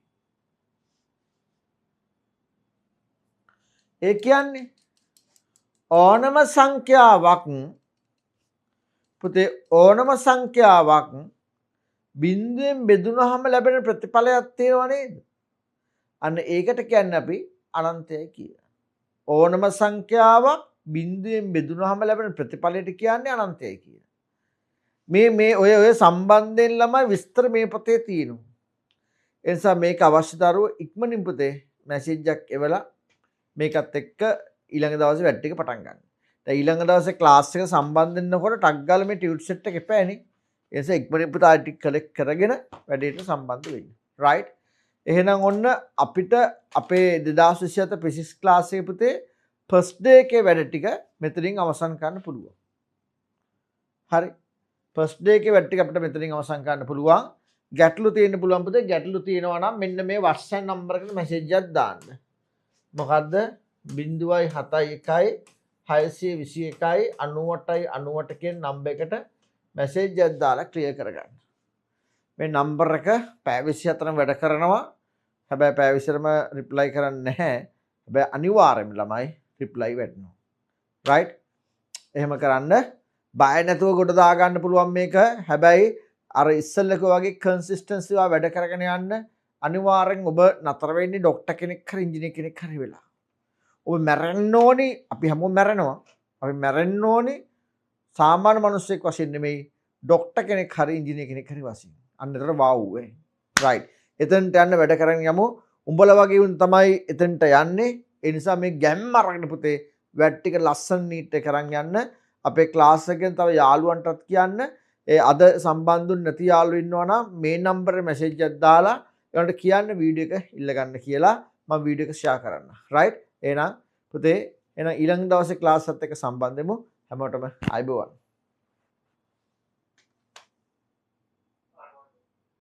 ඒ කියන්නේ ඕනම සංඛ්‍යාවක් පුතේ ඕනම සංඛ්‍යාවක් බිඳුවෙන් බෙදුනහම ලැබෙන ප්‍රතිඵලයක් තියෙනව නේද? අන්න ඒකට කියන්නේ අපි අනන්තයයි කියලා. ඕනම සංඛ්‍යාවක් බිඳුවෙන් බෙදුනහම ලැබෙන ප්‍රතිඵලයට කියන්නේ අනන්තයයි කියලා. මේ මේ ඔය ඔය සම්බන්ධයෙන් ළමයි විස්තර මේ පොතේ තියෙනවා. ඒ නිසා මේක අවශ්‍ය දරුවෝ ඉක්මනින් පුතේ මැසේජ් එකක් එවලා මේකත් එක්ක ඊළඟ දවසේ වැඩ ටික පටන් ගන්න. දැන් ඊළඟ දවසේ ක්ලාස් එක සම්බන්ධ වෙනකොට ටක් ගාලා මේ ටියුට් සෙට් එක එපෑනේ. ඒ නිසා ඉක්මනින් පුතා ටික කලෙක්ට් කරගෙන වැඩේට සම්බන්ධ වෙන්න. රයිට්. එහෙනම් ඔන්න අපිට අපේ 2027 ෆිසික්ස් ක්ලාස් එකේ පුතේ ෆස්ට් ඩේ එකේ වැඩ ටික මෙතනින් අවසන් කරන්න පුළුවන්. හරි. ෆස්ට් ඩේ එකේ වැඩ ටික අපිට මෙතනින් අවසන් කරන්න පුළුවන්. ගැටලු තියෙන්න පුළුවන් පුතේ. ගැටලු තියෙනවා නම් මෙන්න මේ WhatsApp number එකට මැසේජ් එකක් දාන්න. මොකද්ද? 0.71 621 98 98 කියන නම්බර් එකට මැසේජ් එකක් දාලා ක්ලියර් කරගන්න. මේ නම්බර් එක පැය 24ම වැඩ කරනවා. හැබැයි පැය 24ම රිප්ලයි කරන්නේ නැහැ. හැබැයි අනිවාර්යයෙන්ම ළමයි රිප්ලයි වෙනවා. රයිට්? එහෙම කරන්න බය නැතුව ගොඩ දාගන්න පුළුවන් මේක. හැබැයි අර ඉස්සෙල්ලා කිව්වා වගේ කන්සිස්ටන්සි වා වැඩ කරගෙන යන්න අනිවාර්යෙන් ඔබ නතර වෙන්නේ ඩොක්ටර් කෙනෙක් හරි ඉංජිනේර කෙනෙක් හරි වෙලා. ඔබ මැරෙන්න ඕනි. අපි හැමෝම මැරෙනවා. අපි මැරෙන්න ඕනි සාමාන්‍ය මිනිස්සෙක් වශයෙන් නෙමෙයි, ඩොක්ටර් කෙනෙක් හරි ඉංජිනේර කෙනෙක් හරි වශයෙන්. අන්න එතකොට වාව් වෙයි. රයිට්. එතනට යන්න වැඩ කරන් යමු. උඹලා වගේ උන් තමයි එතනට යන්නේ. ඒ නිසා මේ ගැම්ම අරගෙන පුතේ වැඩ ටික ලස්සන නීට් එක කරන් යන්න. අපේ ක්ලාස් එකෙන් තව යාළුවන්ටත් කියන්න. ඒ අද සම්බන්ධුන් නැති යාළුවෝ ඉන්නවා නම් මේ නම්බරේ මැසේජ් එකක් දාලා ඒකට කියන්න වීඩියෝ එක ඉල්ල ගන්න කියලා. මම වීඩියෝ එක ෂෙයා කරන්න. රයිට්? එහෙනම් පුතේ එහෙනම් ඊළඟ දවසේ ක්ලාස් එකත් එක්ක සම්බන්ධ වෙමු. හැමෝටම ආයුබෝවන්.